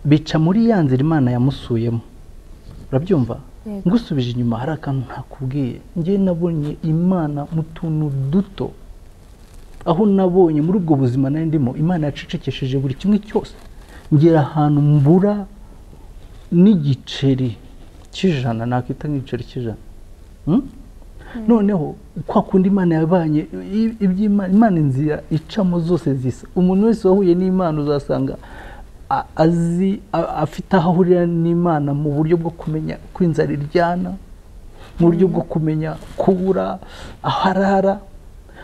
bica muri ya nzira Imana yamusuyemo. Urabyumva? Ngusubije inyuma hari akantu ntakubwiye. Njye nabonye Imana mu tuntu duto, aho nabonye muri ubwo buzima nari ndimo, Imana yacecekesheje buri kimwe cyose, ngera ahantu mbura n'igiceri cy'ijana, nakita nk'igiceri cy'ijana. Noneho kwa kundi Imana yabanye iby'Imana, Imana inzira icamo zose zisa. Umuntu wese wahuye n'Imana uzasanga azi afite aho ahurira n'Imana mu buryo bwo kumenya ko inzara iryana, mu buryo bwo kumenya kubura aho arara,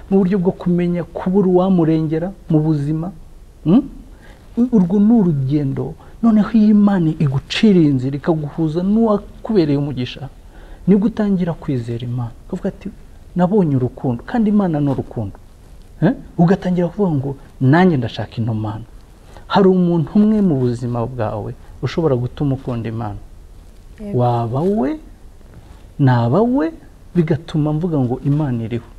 mu buryo bwo kumenya kubura uwamurengera mu buzima. Urwo ni urugendo. Noneho iyo Imana iguciriye inzira ikaguhuza n'uwakubereye umugisha, nibwo utangira kwizera Imana, ukavuga ati nabonye urukundo, kandi Imana ni urukundo. Ugatangira kuvuga ngo nanjye ndashaka ino Mana. Hari umuntu umwe mu buzima bwawe ushobora gutuma ukunda Imana, waba we naba we, bigatuma mvuga ngo Imana iriho.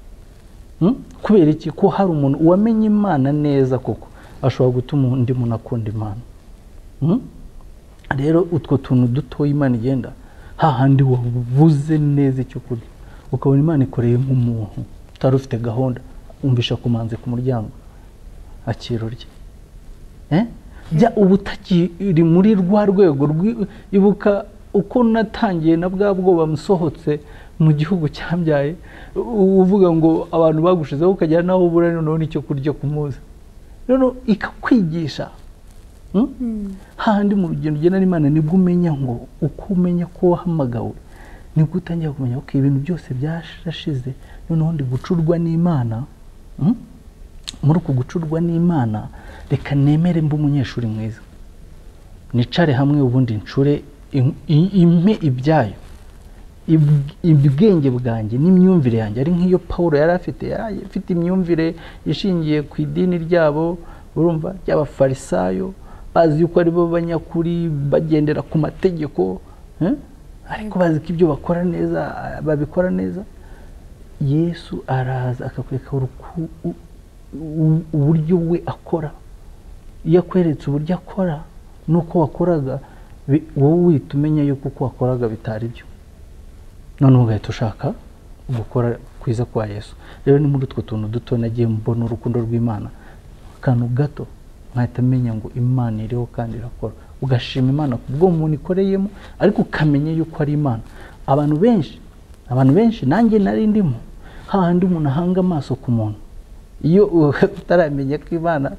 Kubera iki? Ko hari umuntu wamenye Imana neza koko ashobora gutuma undi muntu akunda Imana. Rero utwo tuntu dutoya Imana igenda hahandi wabuze neza icyo kurya, ukabona Imana ikoreye nk'umuntu utari ufite gahunda, umvisha kumanze ku muryango akira urya. Jya uba utakiri muri rwa rwego. Ibuka uko natangiye na bwa bwoba musohotse mu gihugu cyambyaye, uvuga ngo abantu bagushizeho ukagera naho ubura noneho n'icyo kurya ku munsi. Noneho ikakwigisha hahandi mu rugendo ugenda n'Imana, nibwo umenya ngo uko umenya ko wahamagawe, nibwo utangira kumenya ko ibintu byose byarashize, noneho ndi gucurwa n'Imana. Muri uku gucurwa n'Imana, reka nemere mbe umunyeshuri mwiza, nicare hamwe ubundi ncure impe ibyayo, ubwenge bwanjye n'imyumvire yanjye. Ari nk'iyo Pawulo yari afite, yari afite imyumvire ishingiye ku idini ryabo, urumva, ry'abafarisayo, bazi yuko ari bo banyakuri, bagendera ku mategeko, ariko bazi ko ibyo bakora neza babikora neza. Yesu araza akakwereka uburyo we akora. Iyo akweretse uburyo akora nuko wakoraga, wowe uhita umenya yuko uko wakoraga bitari byo, noneho ugahita ushaka gukora kwiza kwa Yesu. Rero ni muri utwo tuntu duto nagiye mbona urukundo rw'Imana, akantu gato nkahita menya ngo Imana iriho kandi irakora. Ugashima Imana ku bwo umuntu ikoreyemo, ariko ukamenya yuko ari Imana. Abantu benshi nanjye nari ndimo, hahandi umuntu ahanga amaso ku muntu, iyo utaramenya ko Imana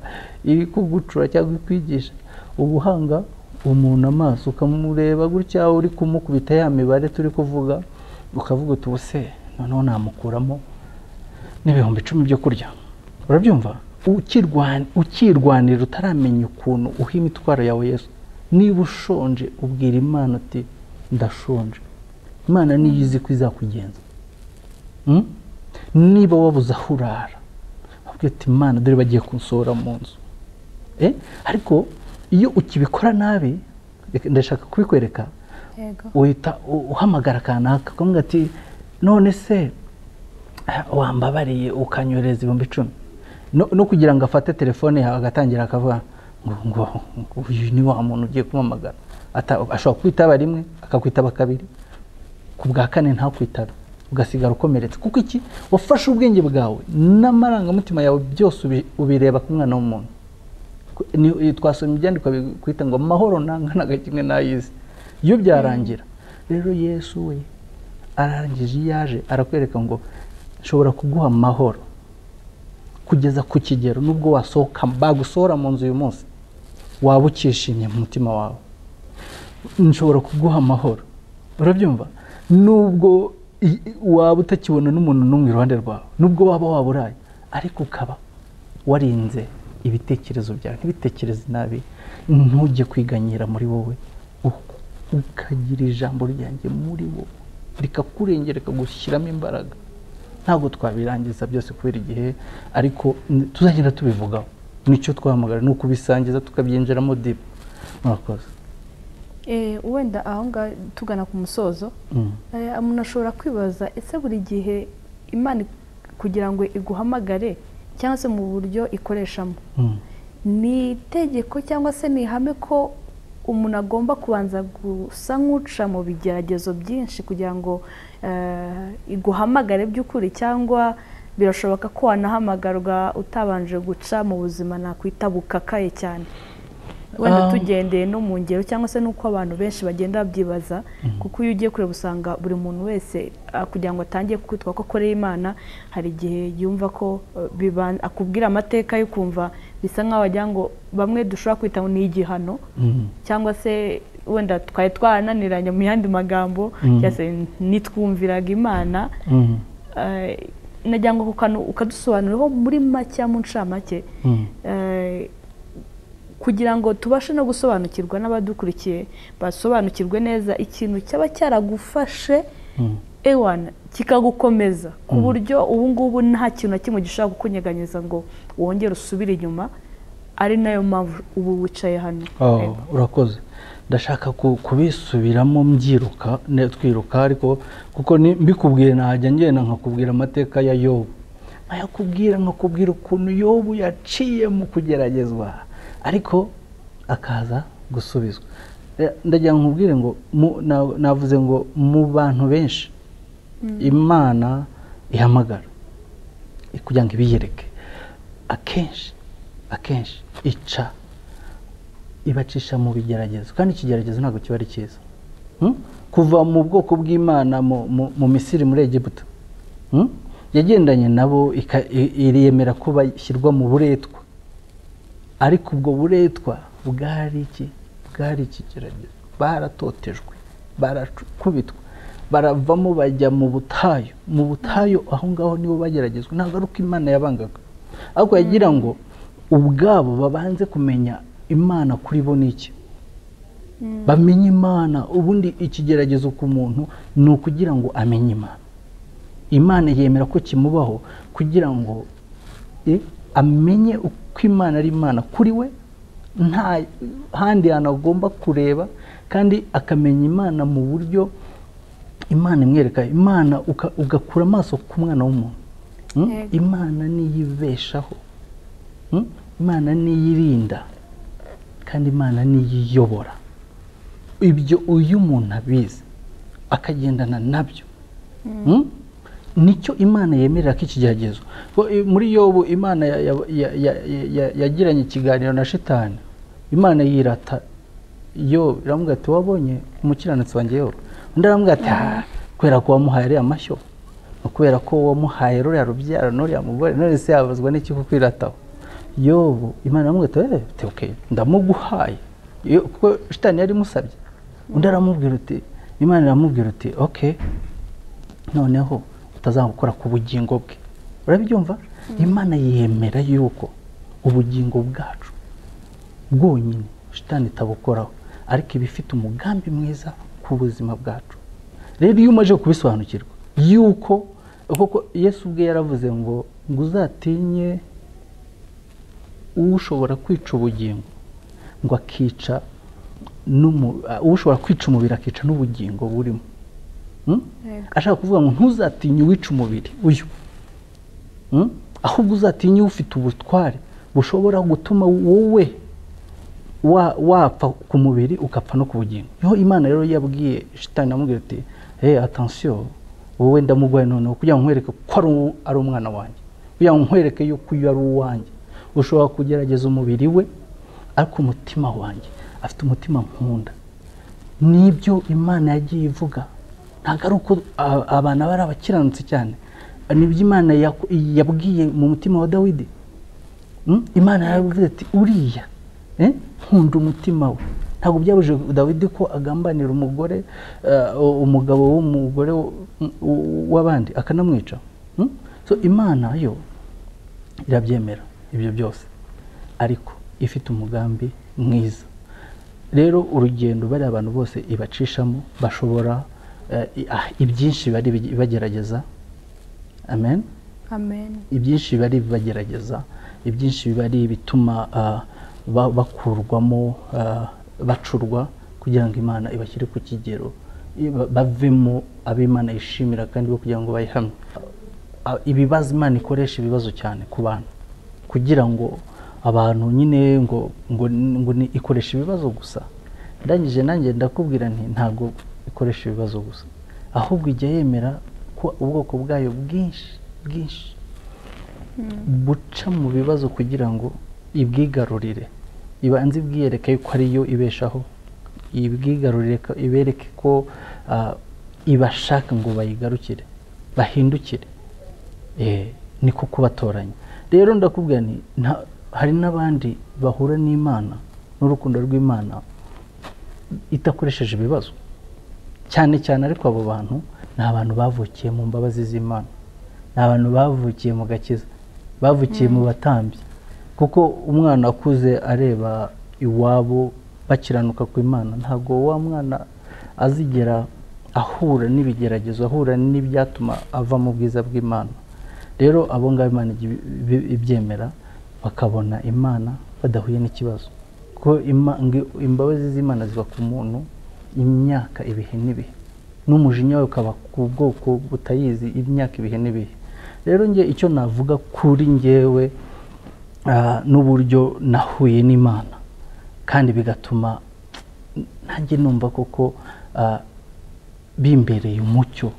iri kugucura cyangwa ikwigisha, ubuhanga umuntu amaso ukamureba gutya, uri kumukubita ya mibare turi kuvuga, ukavuga uti ubuse noneho namukuramo n'10,000 byo kurya. Urabyumva? Ukirwanira utaramenya ukuntu uha imitwaro yawe Yesu. Niba ushonje ubwira Imana uti ndashonje, Imana niyo izi ko izakugenza. Niba wabuze aho urara, ubwira uti Imana dore bagiye kunsohora mu nzu. Ariko iyo ukibikora nabi, ndashaka kubikwereka, uhita uhamagara kanaka ukamubwira ati none se wambabariye ukanyohereza 10,000, no kugira ngo afate telefone yawe agatangira akavuga ngo uyu ni wa muntu ugiye kumamagara. Ashobora kwitaba rimwe akakwitaba kabiri, ku bwa kane ntakwitaba, ugasigara ukomeretse. Kuko iki? Wafashe ubwenge bwawe n'amarangamutima yawe byose ubireba ku mwana w'umuntu. Twasomye ibyandikwa bikwita ngo amahoro ntanganaga kimwe n'ay'isi, iyo byarangira. Rero Yesu we arangije, iyo yaje arakwereka ngo nshobora kuguha amahoro kugeza ku kigero nubwo wasohoka bagusohora mu nzu uyu munsi, waba ukishimye mu mutima wawe. Nshobora kuguha amahoro, urabyumva, nubwo waba utakibona n'umuntu n'umwe iruhande rwawe, nubwo waba waburaye, ariko ukaba warinze ibitekerezo byawe ntibitekereze nabi, ntujye kwiganyira muri wowe, ukagira ijambo ryanjye muri wowe rikakurengera, rikagushyiramo imbaraga. Ntabwo twabirangiza byose kubera igihe, ariko tuzagenda tubivugaho. Nicyo twahamagara ni ukubisangiza tukabyinjiramo deep. Murakoze. Wenda aho ngaho tugana ku musozo, umuntu ashobora kwibaza ese buri gihe Imana kugira ngo iguhamagare cyangwa se mu buryo ikoreshamo, ni itegeko cyangwa se ni ihame ko umuntu agomba kubanza gusa nk'uca mu bigeragezo byinshi kugira ngo iguhamagare by'ukuri, cyangwa birashoboka ko wanahamagarwa utabanje guca mu buzima nakwita bukakaye cyane? Wenda tugendeye no mu ngero cyangwa se nuko abantu benshi bagenda babyibaza, kuko iyo ugiye kureba usanga buri muntu wese kugira ngo atangiye kwitwa ko akorera Imana, hari igihe yumva ko akubwira amateka yo kumva bisa nkaho wagira ngo bamwe dushobora kwita ngo ni igihano, cyangwa se wenda twari twarananiranye mu yandi magambo, cyangwa se nitwumviraga Imana. Nagira ngo ukadusobanuriraho muri make, mu ncamake, kugira ngo tubashe no gusobanukirwa n'abadukurikiye basobanukirwe neza ikintu cyaba cyaragufashe ewana kikagukomeza ku buryo ubu ngubu nta kintu na kimwe gishobora kukunyeganyeza ngo wongere usubire inyuma, ari nayo mpamvu ubu wicaye hano. Urakoze. Ndashaka kubisubiramo mbyiruka twiruka, ariko kuko mbikubwiye najya ngenda nkakubwira amateka ya Yobu, nkayakubwira nkakubwira ukuntu Yobu yaciye mu kugeragezwa ariko akaza gusubizwa. Ndagira nkubwire ngo navuze ngo mu bantu benshi Imana ihamagara kugira ngo ibiyereke, akenshi akenshi ica ibacisha mu bigeragezo, kandi ikigeragezo ntabwo kiba ari cyiza. Kuva mu bwoko bw'Imana mu Misiri, muri Egiputa, yagendanye nabo iriyemera ko bashyirwa mu buretwa, ariko ubwo buretwa bwari iki? Bwari ikigeragezo. Baratotejwe, barakubitwa, baravamo bajya mu butayu. Mu butayu aho ngaho nibo bageragezwa. Ntabwo ari uko Imana yabangaga, ariko yagira ngo ubwabo babanze kumenya Imana kuri bo n'iki, bamenye Imana. Ubundi ikigeragezo ku muntu ni ukugira ngo amenye Imana. Imana yemera ko kimubaho kugira ngo amenye uko Imana ari Imana kuri we, nta handi hantu agomba kureba, kandi akamenya Imana mu buryo Imana imwereka. Imana ugakura amaso ku mwana w'umuntu. Imana niyibeshaho, Imana niyirinda, kandi Imana niyiyobora. Ibyo uyu muntu abizi akagendana nabyo, nicyo Imana yemerera ko ikigeragezo. Muri Yobu Imana yagiranye ikiganiro na Shitani, Imana yirata Yobu, iramubwira ati wabonye umukiranutsi wanjye Yobu? Undi aramubwira ati kubera ko wamuhaye ariya mashyo, kubera ko wamuhaye ruriya rubyaro n'uriya mugore, none se yabazwa n'iki kukwirataho? Yobu Imana iramubwira ati okay, ndamuguhaye, kuko Shitani yari imusabye. Undi aramubwira uti, Imana iramubwira uti okay, noneho utazagukora ku bugingo bwe. Urabyumva? Imana yemera yuko ubugingo bwacu bwonyine Shitani itabukoraho, ariko iba ifite umugambi mwiza ku buzima bwacu. Rero iyo umaze kubisobanukirwa yuko koko Yesu ubwe yaravuze ngo uzatinye ushobora kwica ubugingo, ngo akica ushobora kwica umubiri akica n'ubugingo burimo. Ashaka kuvuga ngo ntuzatinye uwica umubiri uyu, ahubwo uzatinye ufite ubutware bushobora gutuma wowe wapfa ku mubiri ukapfa no ku bugingo. Niho Imana rero yabwiye Shitani, amubwira ati hey, attention, wowe ndamugwaye noneho kugira ngo nkwereke ko ari umwana wanjye, kugira ngo nkwereke yuko uyu ari uwanjye. Ushobora kugerageza umubiri we, ariko umutima wanjye afite umutima nkunda. Nibyo Imana yagiye ivuga. Ntabwo ari uko abantu bari abakiranutsi cyane, nibyo Imana yabwiye mu mutima wa Dawidi. Imana yaravuze ati uriya nkunda umutima we. Ntabwo byabujije Dawidi ko agambanira umugore, umugabo w'umugore w'abandi akanamwica. So Imana yo irabyemera ibyo byose, ariko ifite umugambi mwiza. Rero urugendo bari abantu bose ibacishamo bashobora ibyinshi bari bagerageza. Amen. Amen. Ibyinshi bari bagerageza, ibyinshi bari bituma bakurwamo, bacurwa kugira ngo Imana ibashyire ku kigero bavemo ab'Imana yishimira, kandi bo kugira ngo bayihamye. Ibibazo Imana ikoresha ibibazo cyane ku bantu, kugira ngo abantu nyine ngo ngo ngo ikoresha ibibazo gusa. Ndangije nanjye ndakubwira nti ntabwo ikoresha ibibazo gusa, ahubwo ijya yemera ko ubwoko bwayo bwinshi bwinshi buca mu bibazo kugira ngo ibwigarurire. Ibanze ibwiyereke yuko ariyo ibeshaho, ibwigarurire, ibereke ko ibashaka ngo bayigarukire, bahindukire. Niko kubatoranya. Rero ndakubwira nti hari n'abandi bahura n'Imana n'urukundo rw'Imana itakoresheje ibibazo cyane cyane, ariko abo bantu ni abantu bavukiye mu mbabazi z'Imana, ni abantu bavukiye mu gakiza, bavukiye mu batambyi. Kuko umwana akuze areba iwabo bakiranuka ku Imana, ntabwo wa mwana azigera ahura n'ibigeragezo, ahura n'ibyatuma ava mu bwiza bw'Imana. Rero abo ngabo Imana ibyemera, bakabona Imana badahuye n'ikibazo. Kuko imbabazi z'Imana ziba ku muntu imyaka ibihe n'ibihe, n'umujinya we ukaba ku bwoko butayizi imyaka ibihe n'ibihe. Rero nge icyo navuga kuri ngewe n'uburyo nahuye n'Imana, kandi bigatuma nanjye numva koko bimbereye umucyo,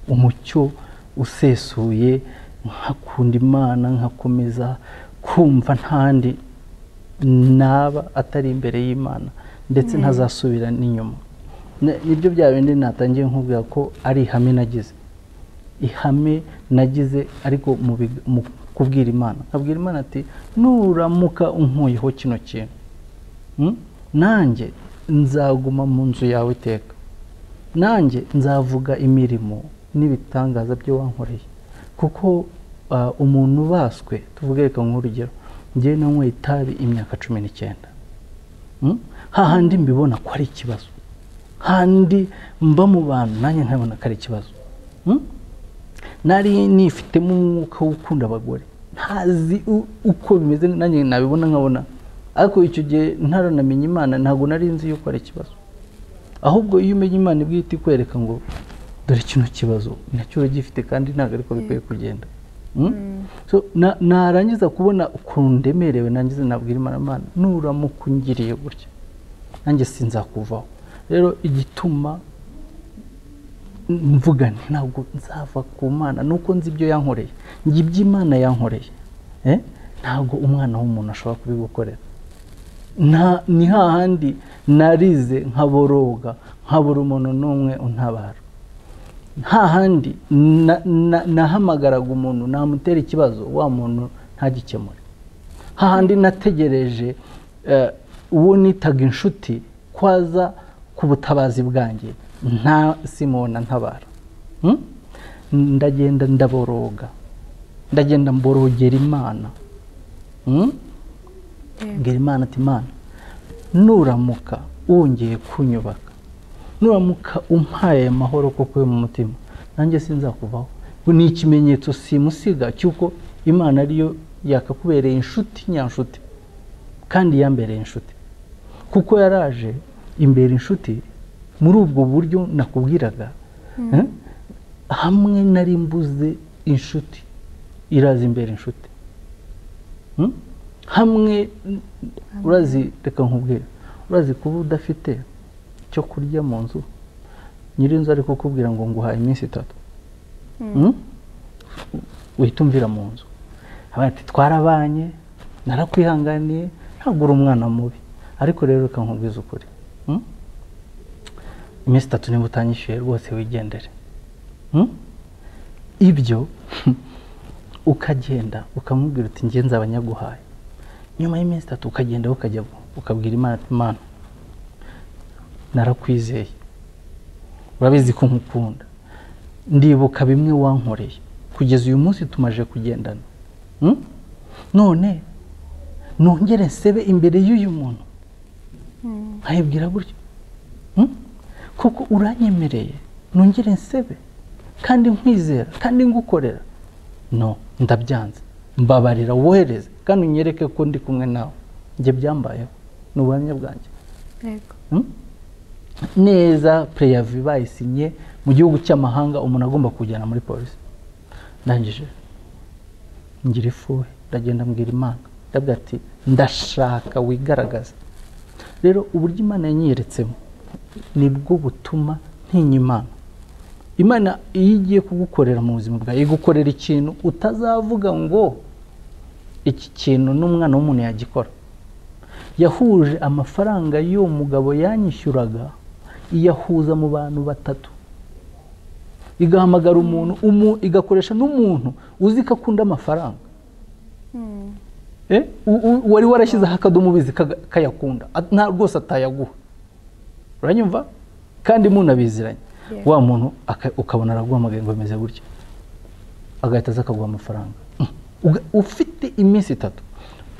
umucyo usesuye, nkakunda Imana, nkakomeza kumva ntandi naba atari imbere y'Imana, ndetse ntazasubira n'inyuma. Nibyo bya bindi natangiye nkubwira ko ari ihame nagize, ihame nagize, ariko mu kubwira Imana, nkabwira Imana ati nuramuka unkuyeho kino kintu, nanjye nzaguma mu nzu yawe iteka, nanjye nzavuga imirimo n'ibitangaza byo wankoreye. Kuko umuntu ubaswe, tuvuge reka nk'urugero, njye nanyweye itabi imyaka 19, hahandi mbibona ko ari ikibazo, handi mba mu bantu nanjye nkabona ko ari ikibazo. Nari nifitemo umwuka wo gukunda abagore, ntazi uko bimeze, nanjye nabibona nkabona, ariko icyo gihe ntaranamenya Imana, ntabwo nari nzi yuko ari ikibazo. Ahubwo iyo umenya Imana ibwite ikwereka ngo dore kino kibazo nacyo uragifite kandi ntabwo ariko bikwiye kugenda. So narangiza kubona ukuntu ndemerewe, nangize nabwira Imana, Imana nuramuka ungiriye gutya nanjye sinzakuvaho. Rero igituma mvuga nti ntabwo nzava ku Mana nuko nzi ibyo yankoreye, njye iby'Imana yankoreye, ntabwo umwana w'umuntu ashobora kubigukorera. Ni hahandi narize nkaboroga, nkabura umuntu n'umwe untabara, hahandi nahamagaraga umuntu namutera ikibazo wa muntu ntagikemure, hahandi nategereje uwo nitaga inshuti kwaza ku butabazi bwanjye nta simona ntabara. Ndagenda ndaboroga, ndagenda mborogera Imana. Mbwira Imana ati Imana nuramuka wongeye kunyubaka, nuramuka umpaye amahoro koko yo mu mutima, nanjye sinzakuvaho. Ni ikimenyetso simusiga cy'uko Imana ariyo yakakubereye inshuti nyanshuti, kandi yambereye inshuti, kuko yaraje imbere inshuti muri ubwo buryo nakubwiraga. Hamwe nari mbuze inshuti, iraza imbere inshuti. Hamwe urazi, reka nkubwire, urazi kuba udafite cyo kurya mu nzu, nyirinzu ari kukubwira ngo nguhaye iminsi 3, uhita umvira mu nzu, ati twarabanye, narakwihanganiye, ntabwo uri umwana mubi, ariko rero reka nkubwize ukuri, iminsi 3 niba utanyishyuye rwose wigendere. Ibyo ukagenda ukamubwira uti njye nzaba nyaguhaye, nyuma y'iminsi 3 ukagenda ukajya ukabwira Imana ati Imana narakwizeye, urabizi ko nkukunda, ndibuka bimwe wankoreye, kugeza uyu munsi tumaje kugendana, none nongere nsebe imbere y'uyu muntu, nkayibwira gutyo, kuko uranyemereye nongere nsebe kandi nkwizera kandi ngukorera, no ndabyanze, mbabarira wohereze kandi unyereke ko ndi kumwe nawe. Njye byambayeho, ni ubuhamya bwanjye. Neza preyavi bayisinye mu gihugu cy'amahanga, umuntu agomba kujyana muri polisi. Ndangije ngira ifuhe, ndagenda mbwira Imana, ndabwira ati ndashaka wigaragaza. Rero uburyo Imana yanyeretsemo nibwo butuma ntinya Imana. Imana iyo igiye kugukorera mu buzima bwawe, igukorera ikintu utazavuga ngo iki kintu n'umwana w'umuntu yagikora. Yahuje amafaranga y'uwo mugabo yanyishyuraga, iyahuza mu bantu batatu, igahamagara umuntu, igakoresha n'umuntu uzi ko akunda amafaranga, wari warashyizeho akadomo ubizi kayakunda, nta rwose atayaguha, uranyumva? Kandi munabiziranye, wa muntu ukabona araguhamagaye ngo bimeze gutya, agahita aza akaguha amafaranga ufite iminsi 3,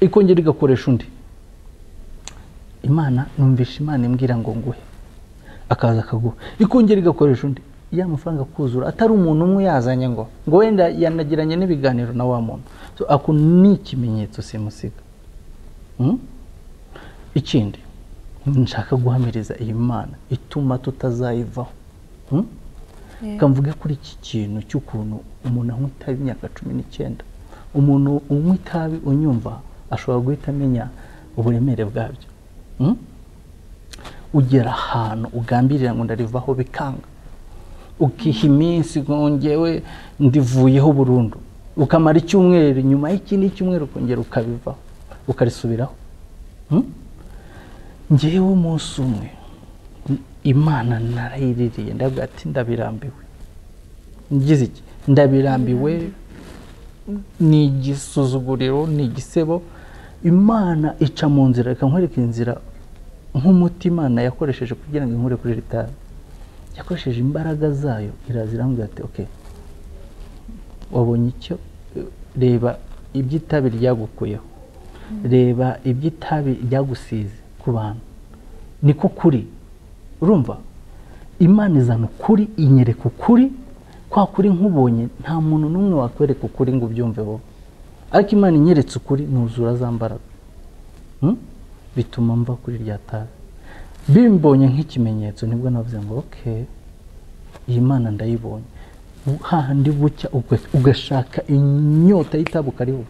ikongera igakoresha undi. Imana numvisha Imana imbwira ngo nguhe, akaza akaguha, ikongera igakoresha undi, ya mafaranga kuzura atari umuntu umwe yazanye ngo wenda yanagiranye n'ibiganiro na wa muntu. So ako ni ikimenyetso simusiga. Ikindi nshaka guhamiriza iyi Mana ituma tutazayivaho. Kamvuge kuri iki kintu cy'ukuntu umuntu anywa itabi imyaka 19, umuntu unywa itabi unyumva ashobora guhita amenya uburemere bwabyo. Ugera ahantu ugambirira ngo ndarivaho bikanga, ukiha iminsi ngo ngewe ndivuyeho burundu, ukamara icyumweru, nyuma y'ikindi cyumweru ukongera ukabivaho ukarisubiraho. Ngewe umunsi umwe Imana narayiririye, ndavuga ati ndabirambiwe, ngize iki, ndabirambiwe, ni igisuzuguriro, ni igisebo. Imana ica mu nzira, reka nkwereke inzira nk'umuti Imana yakoresheje kugira ngo inkure kuri iri tabi. Yakoresheje imbaraga zayo, iraza irambwira ati okay, wabonye icyo, reba iby'itabi ryagukuyeho, reba iby'itabi ryagusize ku bantu, niko kuri. Urumva Imana izana ukuri, inyereka ukuri, kwa kuri nkubonye nta muntu n'umwe wakwereka ukuri ngo ubyumve wowe, ariko Imana inyeretse ukuri nuzura za mbaraga, bituma mva kuri rya tabi. Bimbonye nk'ikimenyetso, nibwo navuze ngo okay, iyi Mana ndayibonye. Hahandi bucya ugashaka inyota y'itabi ukaribura,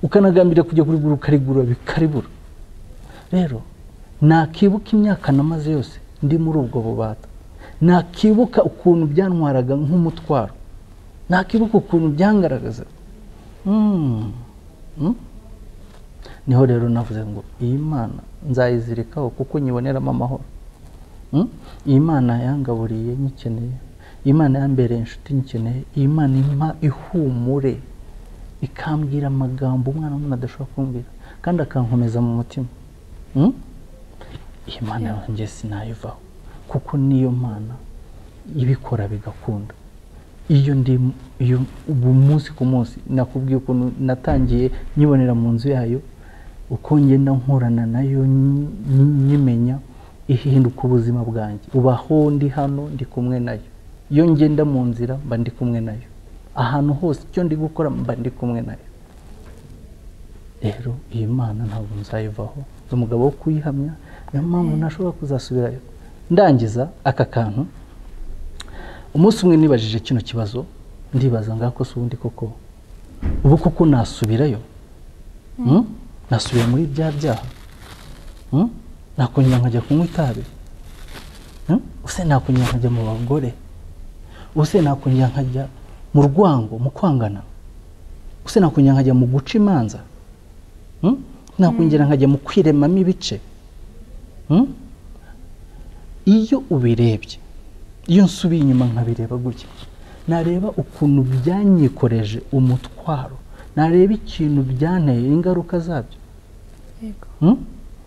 ukanagambira kujya kurigura ukarigura bikaribura. Rero nakibuka imyaka namaze yose ndi muri ubwo bubata, nakibuka ukuntu byantwaraga nk'umutwaro, nakibuka ukuntu byangaragaza. Niho rero navuze ngo iyi Mana nzayizirikaho kuko nyiboneramo amahoro. Iyi Mana yangaburiye nyikeneye, iyi Mana yambereye inshuti nyikeneye, iyi Mana impa ihumure, ikambwira amagambo umwana w'umuntu adashobora kumbwira, kandi akankomeza mu mutima. Iyi Mana yanjye sinayivaho, kuko niyo Mana ibikora bigakunda. Iyo ndi iyo ubu munsi ku munsi nakubwiye ukuntu natangiye nyibonera mu nzu yayo, uko ngenda nkorana nayo nyimenya, ihinduka ubuzima bwanjye. Ubaho ndi hano ndi kumwe nayo, iyo ngenda mu nzira mba ndi kumwe nayo, ahantu hose icyo ndi gukora mba ndi kumwe nayo. Rero iyi Mana ntabwo nzayivaho, umugabo wo kuyihamya, niyo mpamvu ntashobora kuzasubirayo. Ndangiza aka kantu, umunsi umwe nibajije kino kibazo, ndibaza ngako se ubundi koko ubu koko nasubirayo? Nasubira muri bya byaha? Nakongera nkajya kunywa itabi? Use nakongera nkajya mu bagore? Use nakongera nkajya mu rwango, mu kwangana? Use nakongera nkajya mu guca imanza? Nakongera nkajya mu kwiremamo ibice? Iyo ubirebye, iyo nsubiye inyuma nkabireba gutya, nareba ukuntu byanyikoreje umutwaro, nareba ikintu byanteye ingaruka zabyo,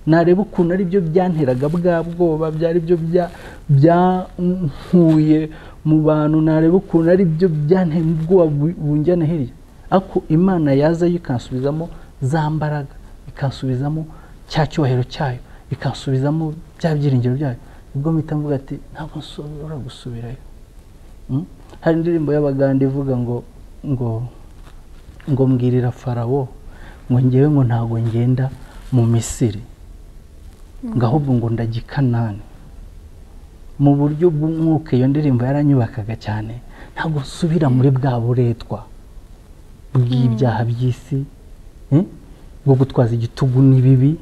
nareba ukuntu ari byo byanteraga bwa bwoba, byari byo byankuye mu bantu, nareba ukuntu ari byo byanteye ubwoba bunjyana hirya. Ariko Imana yaza ikansubizamo za mbaraga, ikansubizamo cya cyubahiro cyayo, ikansubizamo bya byiringiro byayo, ubwo mpita mvuga ati ntabwo nshobora gusubirayo. Hari indirimbo y'Abagande ivuga ngo ngo ngo mbwirira Farawo ngo ngewe ngo ntabwo ngenda mu Misiri, ngo ahubwo ngo ndajya i Kanani. Mu buryo bw'umwuka iyo ndirimbo yaranyubakaga cyane. Ntabwo nsubira muri bwa buretwa bw'ibyaha by'isi, bwo gutwaza igitugu n'ibibi,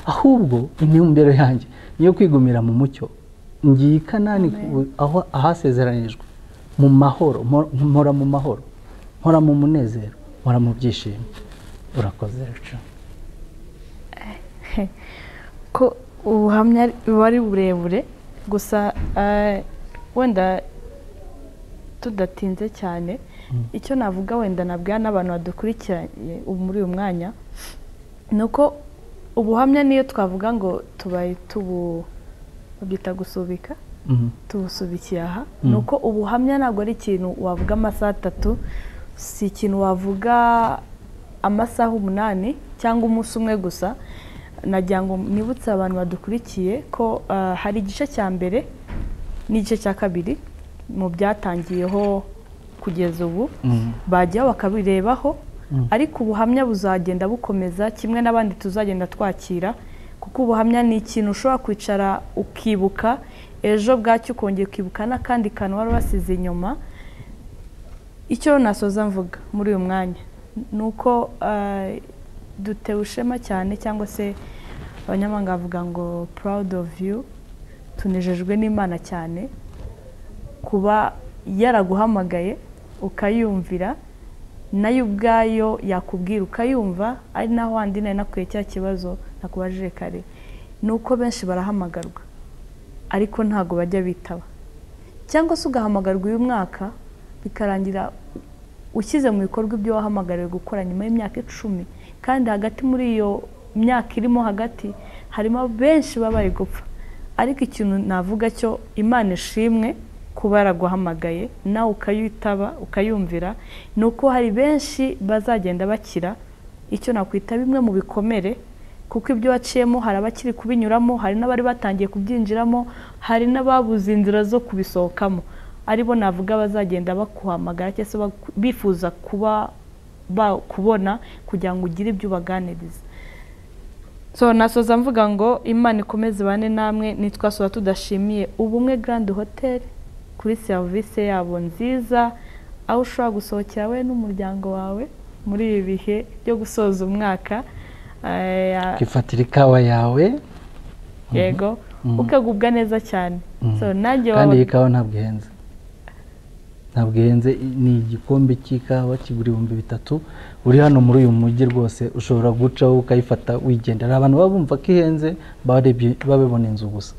ahubwo intumbero yanjye niyo kwigumira mu mucyo, ngiye i Kanani aho ahasezeranijwe, mu mahoro, mpora mu mahoro, mpora mu munezero, mpora mu byishimo. Urakoze Rachel. Ko ubuhamya buba ari burebure, gusa wenda tudatinze cyane, icyo navuga wenda nabwira n'abantu badukurikiranye muri uyu mwanya ni uko ubuhamya niyo twavuga ngo tubaye babyita gusubika, tubusubikiye aha, ni uko ubuhamya ntabwo ari ikintu wavuga amasaha 3, si ikintu wavuga amasaha 8 cyangwa umunsi umwe gusa. Nagira ngo nibutse abantu badukurikiye ko hari igice cya mbere n'igice cya kabiri mu byatangiyeho kugeza ubu, bajya bakabirebaho, ariko ubuhamya buzagenda bukomeza kimwe n'abandi tuzagenda twakira, kuko ubuhamya ni ikintu ushobora kwicara ukibuka ejo bwacyo ukongera ukibuka n'akandi kantu wari wasize inyuma. Icyo nasoza mvuga muri uyu mwanya ni uko dutewe ishema cyane, cyangwa se abanyamahanga bavuga ngo proud of you, tunejejwe n'Imana cyane kuba yaraguhamagaye ukayumvira, nayo ubwayo yakubwira ukayumva. Ari naho wandi nari nakwiye cya kibazo nakubajije kare, ni uko benshi barahamagarwa ariko ntago bajya bitaba, cyangwa se ugahamagarwa uyu mwaka bikarangira ushyize mu bikorwa ibyo wahamagariwe gukora nyuma y'imyaka 10, kandi hagati muri iyo myaka irimo hagati harimo benshi babaye gupfa. Ariko ikintu navuga cyo, Imana ishimwe kuba yaraguhamagaye nawe ukayitaba ukayumvira, ni uko hari benshi bazagenda bakira icyo nakwita bimwe mu bikomere, kuko ibyo waciyemo hari abakiri kubinyuramo, hari n'abari batangiye kubyinjiramo, hari n'ababuze inzira zo kubisohokamo, aribo navuga bazagenda bakuhamagara cyangwa se bifuza kuba bakubona kugira ngo ugire ibyo ubaganiriza. So nasoza mvuga ngo Imana ikomeze bane namwe. Nitwasoza tudashimiye Ubumwe Grand Hotel kuri serivisi yabo nziza, aho ushobora gusohokera we n'umuryango wawe muri ibi bihe byo gusoza umwaka, ukifatira ikawa yawe, yego, ukagubwa neza cyane. So nanjye kandi iyi kawa ntabwo ihenze, ntabwo ihenze, ni igikombe cy'ikawa kigura 3000. Uri hano muri uyu mujyi rwose ushobora gucaho ukayifata wigendera. Abantu baba bumva ko ihenze babibona inzu gusa,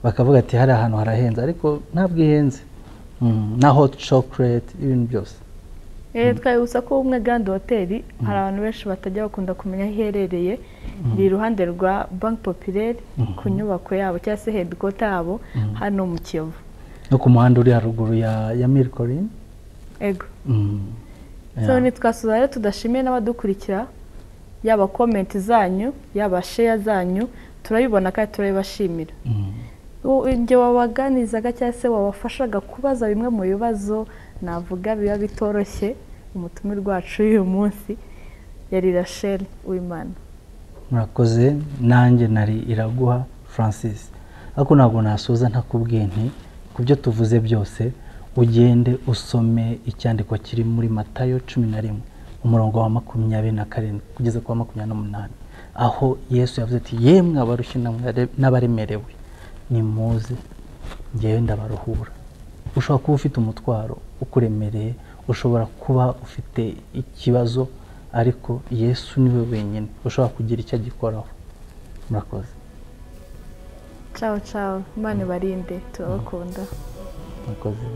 bakavuga ati hari ahantu harahenze, ariko ntabwo ihenze. Na hot chocolate, ibintu byose. Twabibutsa ko Ubumwe Grand Hotel hari abantu benshi batajya bakunda kumenya aho iherereye, iri iruhande rwa Banque Populaire ku nyubako yabo cyangwa se headquarter yabo hano mu Kiyovu, no ku muhanda uri haruguru ya Milcorine. Ego. So nitwasuza rero tudashimiye n'abadukurikira, yaba comment zanyu, yaba share zanyu, turabibona kandi turabibashimira. Njye wabaganizaga cyangwa se wabafashaga kubaza bimwe mu bibazo navuga biba bitoroshye, umutumirwa wacu uyu munsi yari Rachel Uwimana. Murakoze. Nanjye nari Iraguha Francis, ariko ntabwo nasoza ntakubwiye nti ku byo tuvuze byose ugende usome icyandiko kiri muri Matayo 11 umurongo wa 27 kugeza ku wa 28, aho Yesu yavuze ati yemwe abarushye n'abaremerewe nimuze ngewe ndabaruhura. Ushobora kuba ufite umutwaro ukuremereye, ushobora kuba ufite ikibazo, ariko Yesu niwe wenyine ushobora kugira icyo agikoraho. Murakoze. Ciao ciao, Imana ibarinde, turabakunda. Murakoze.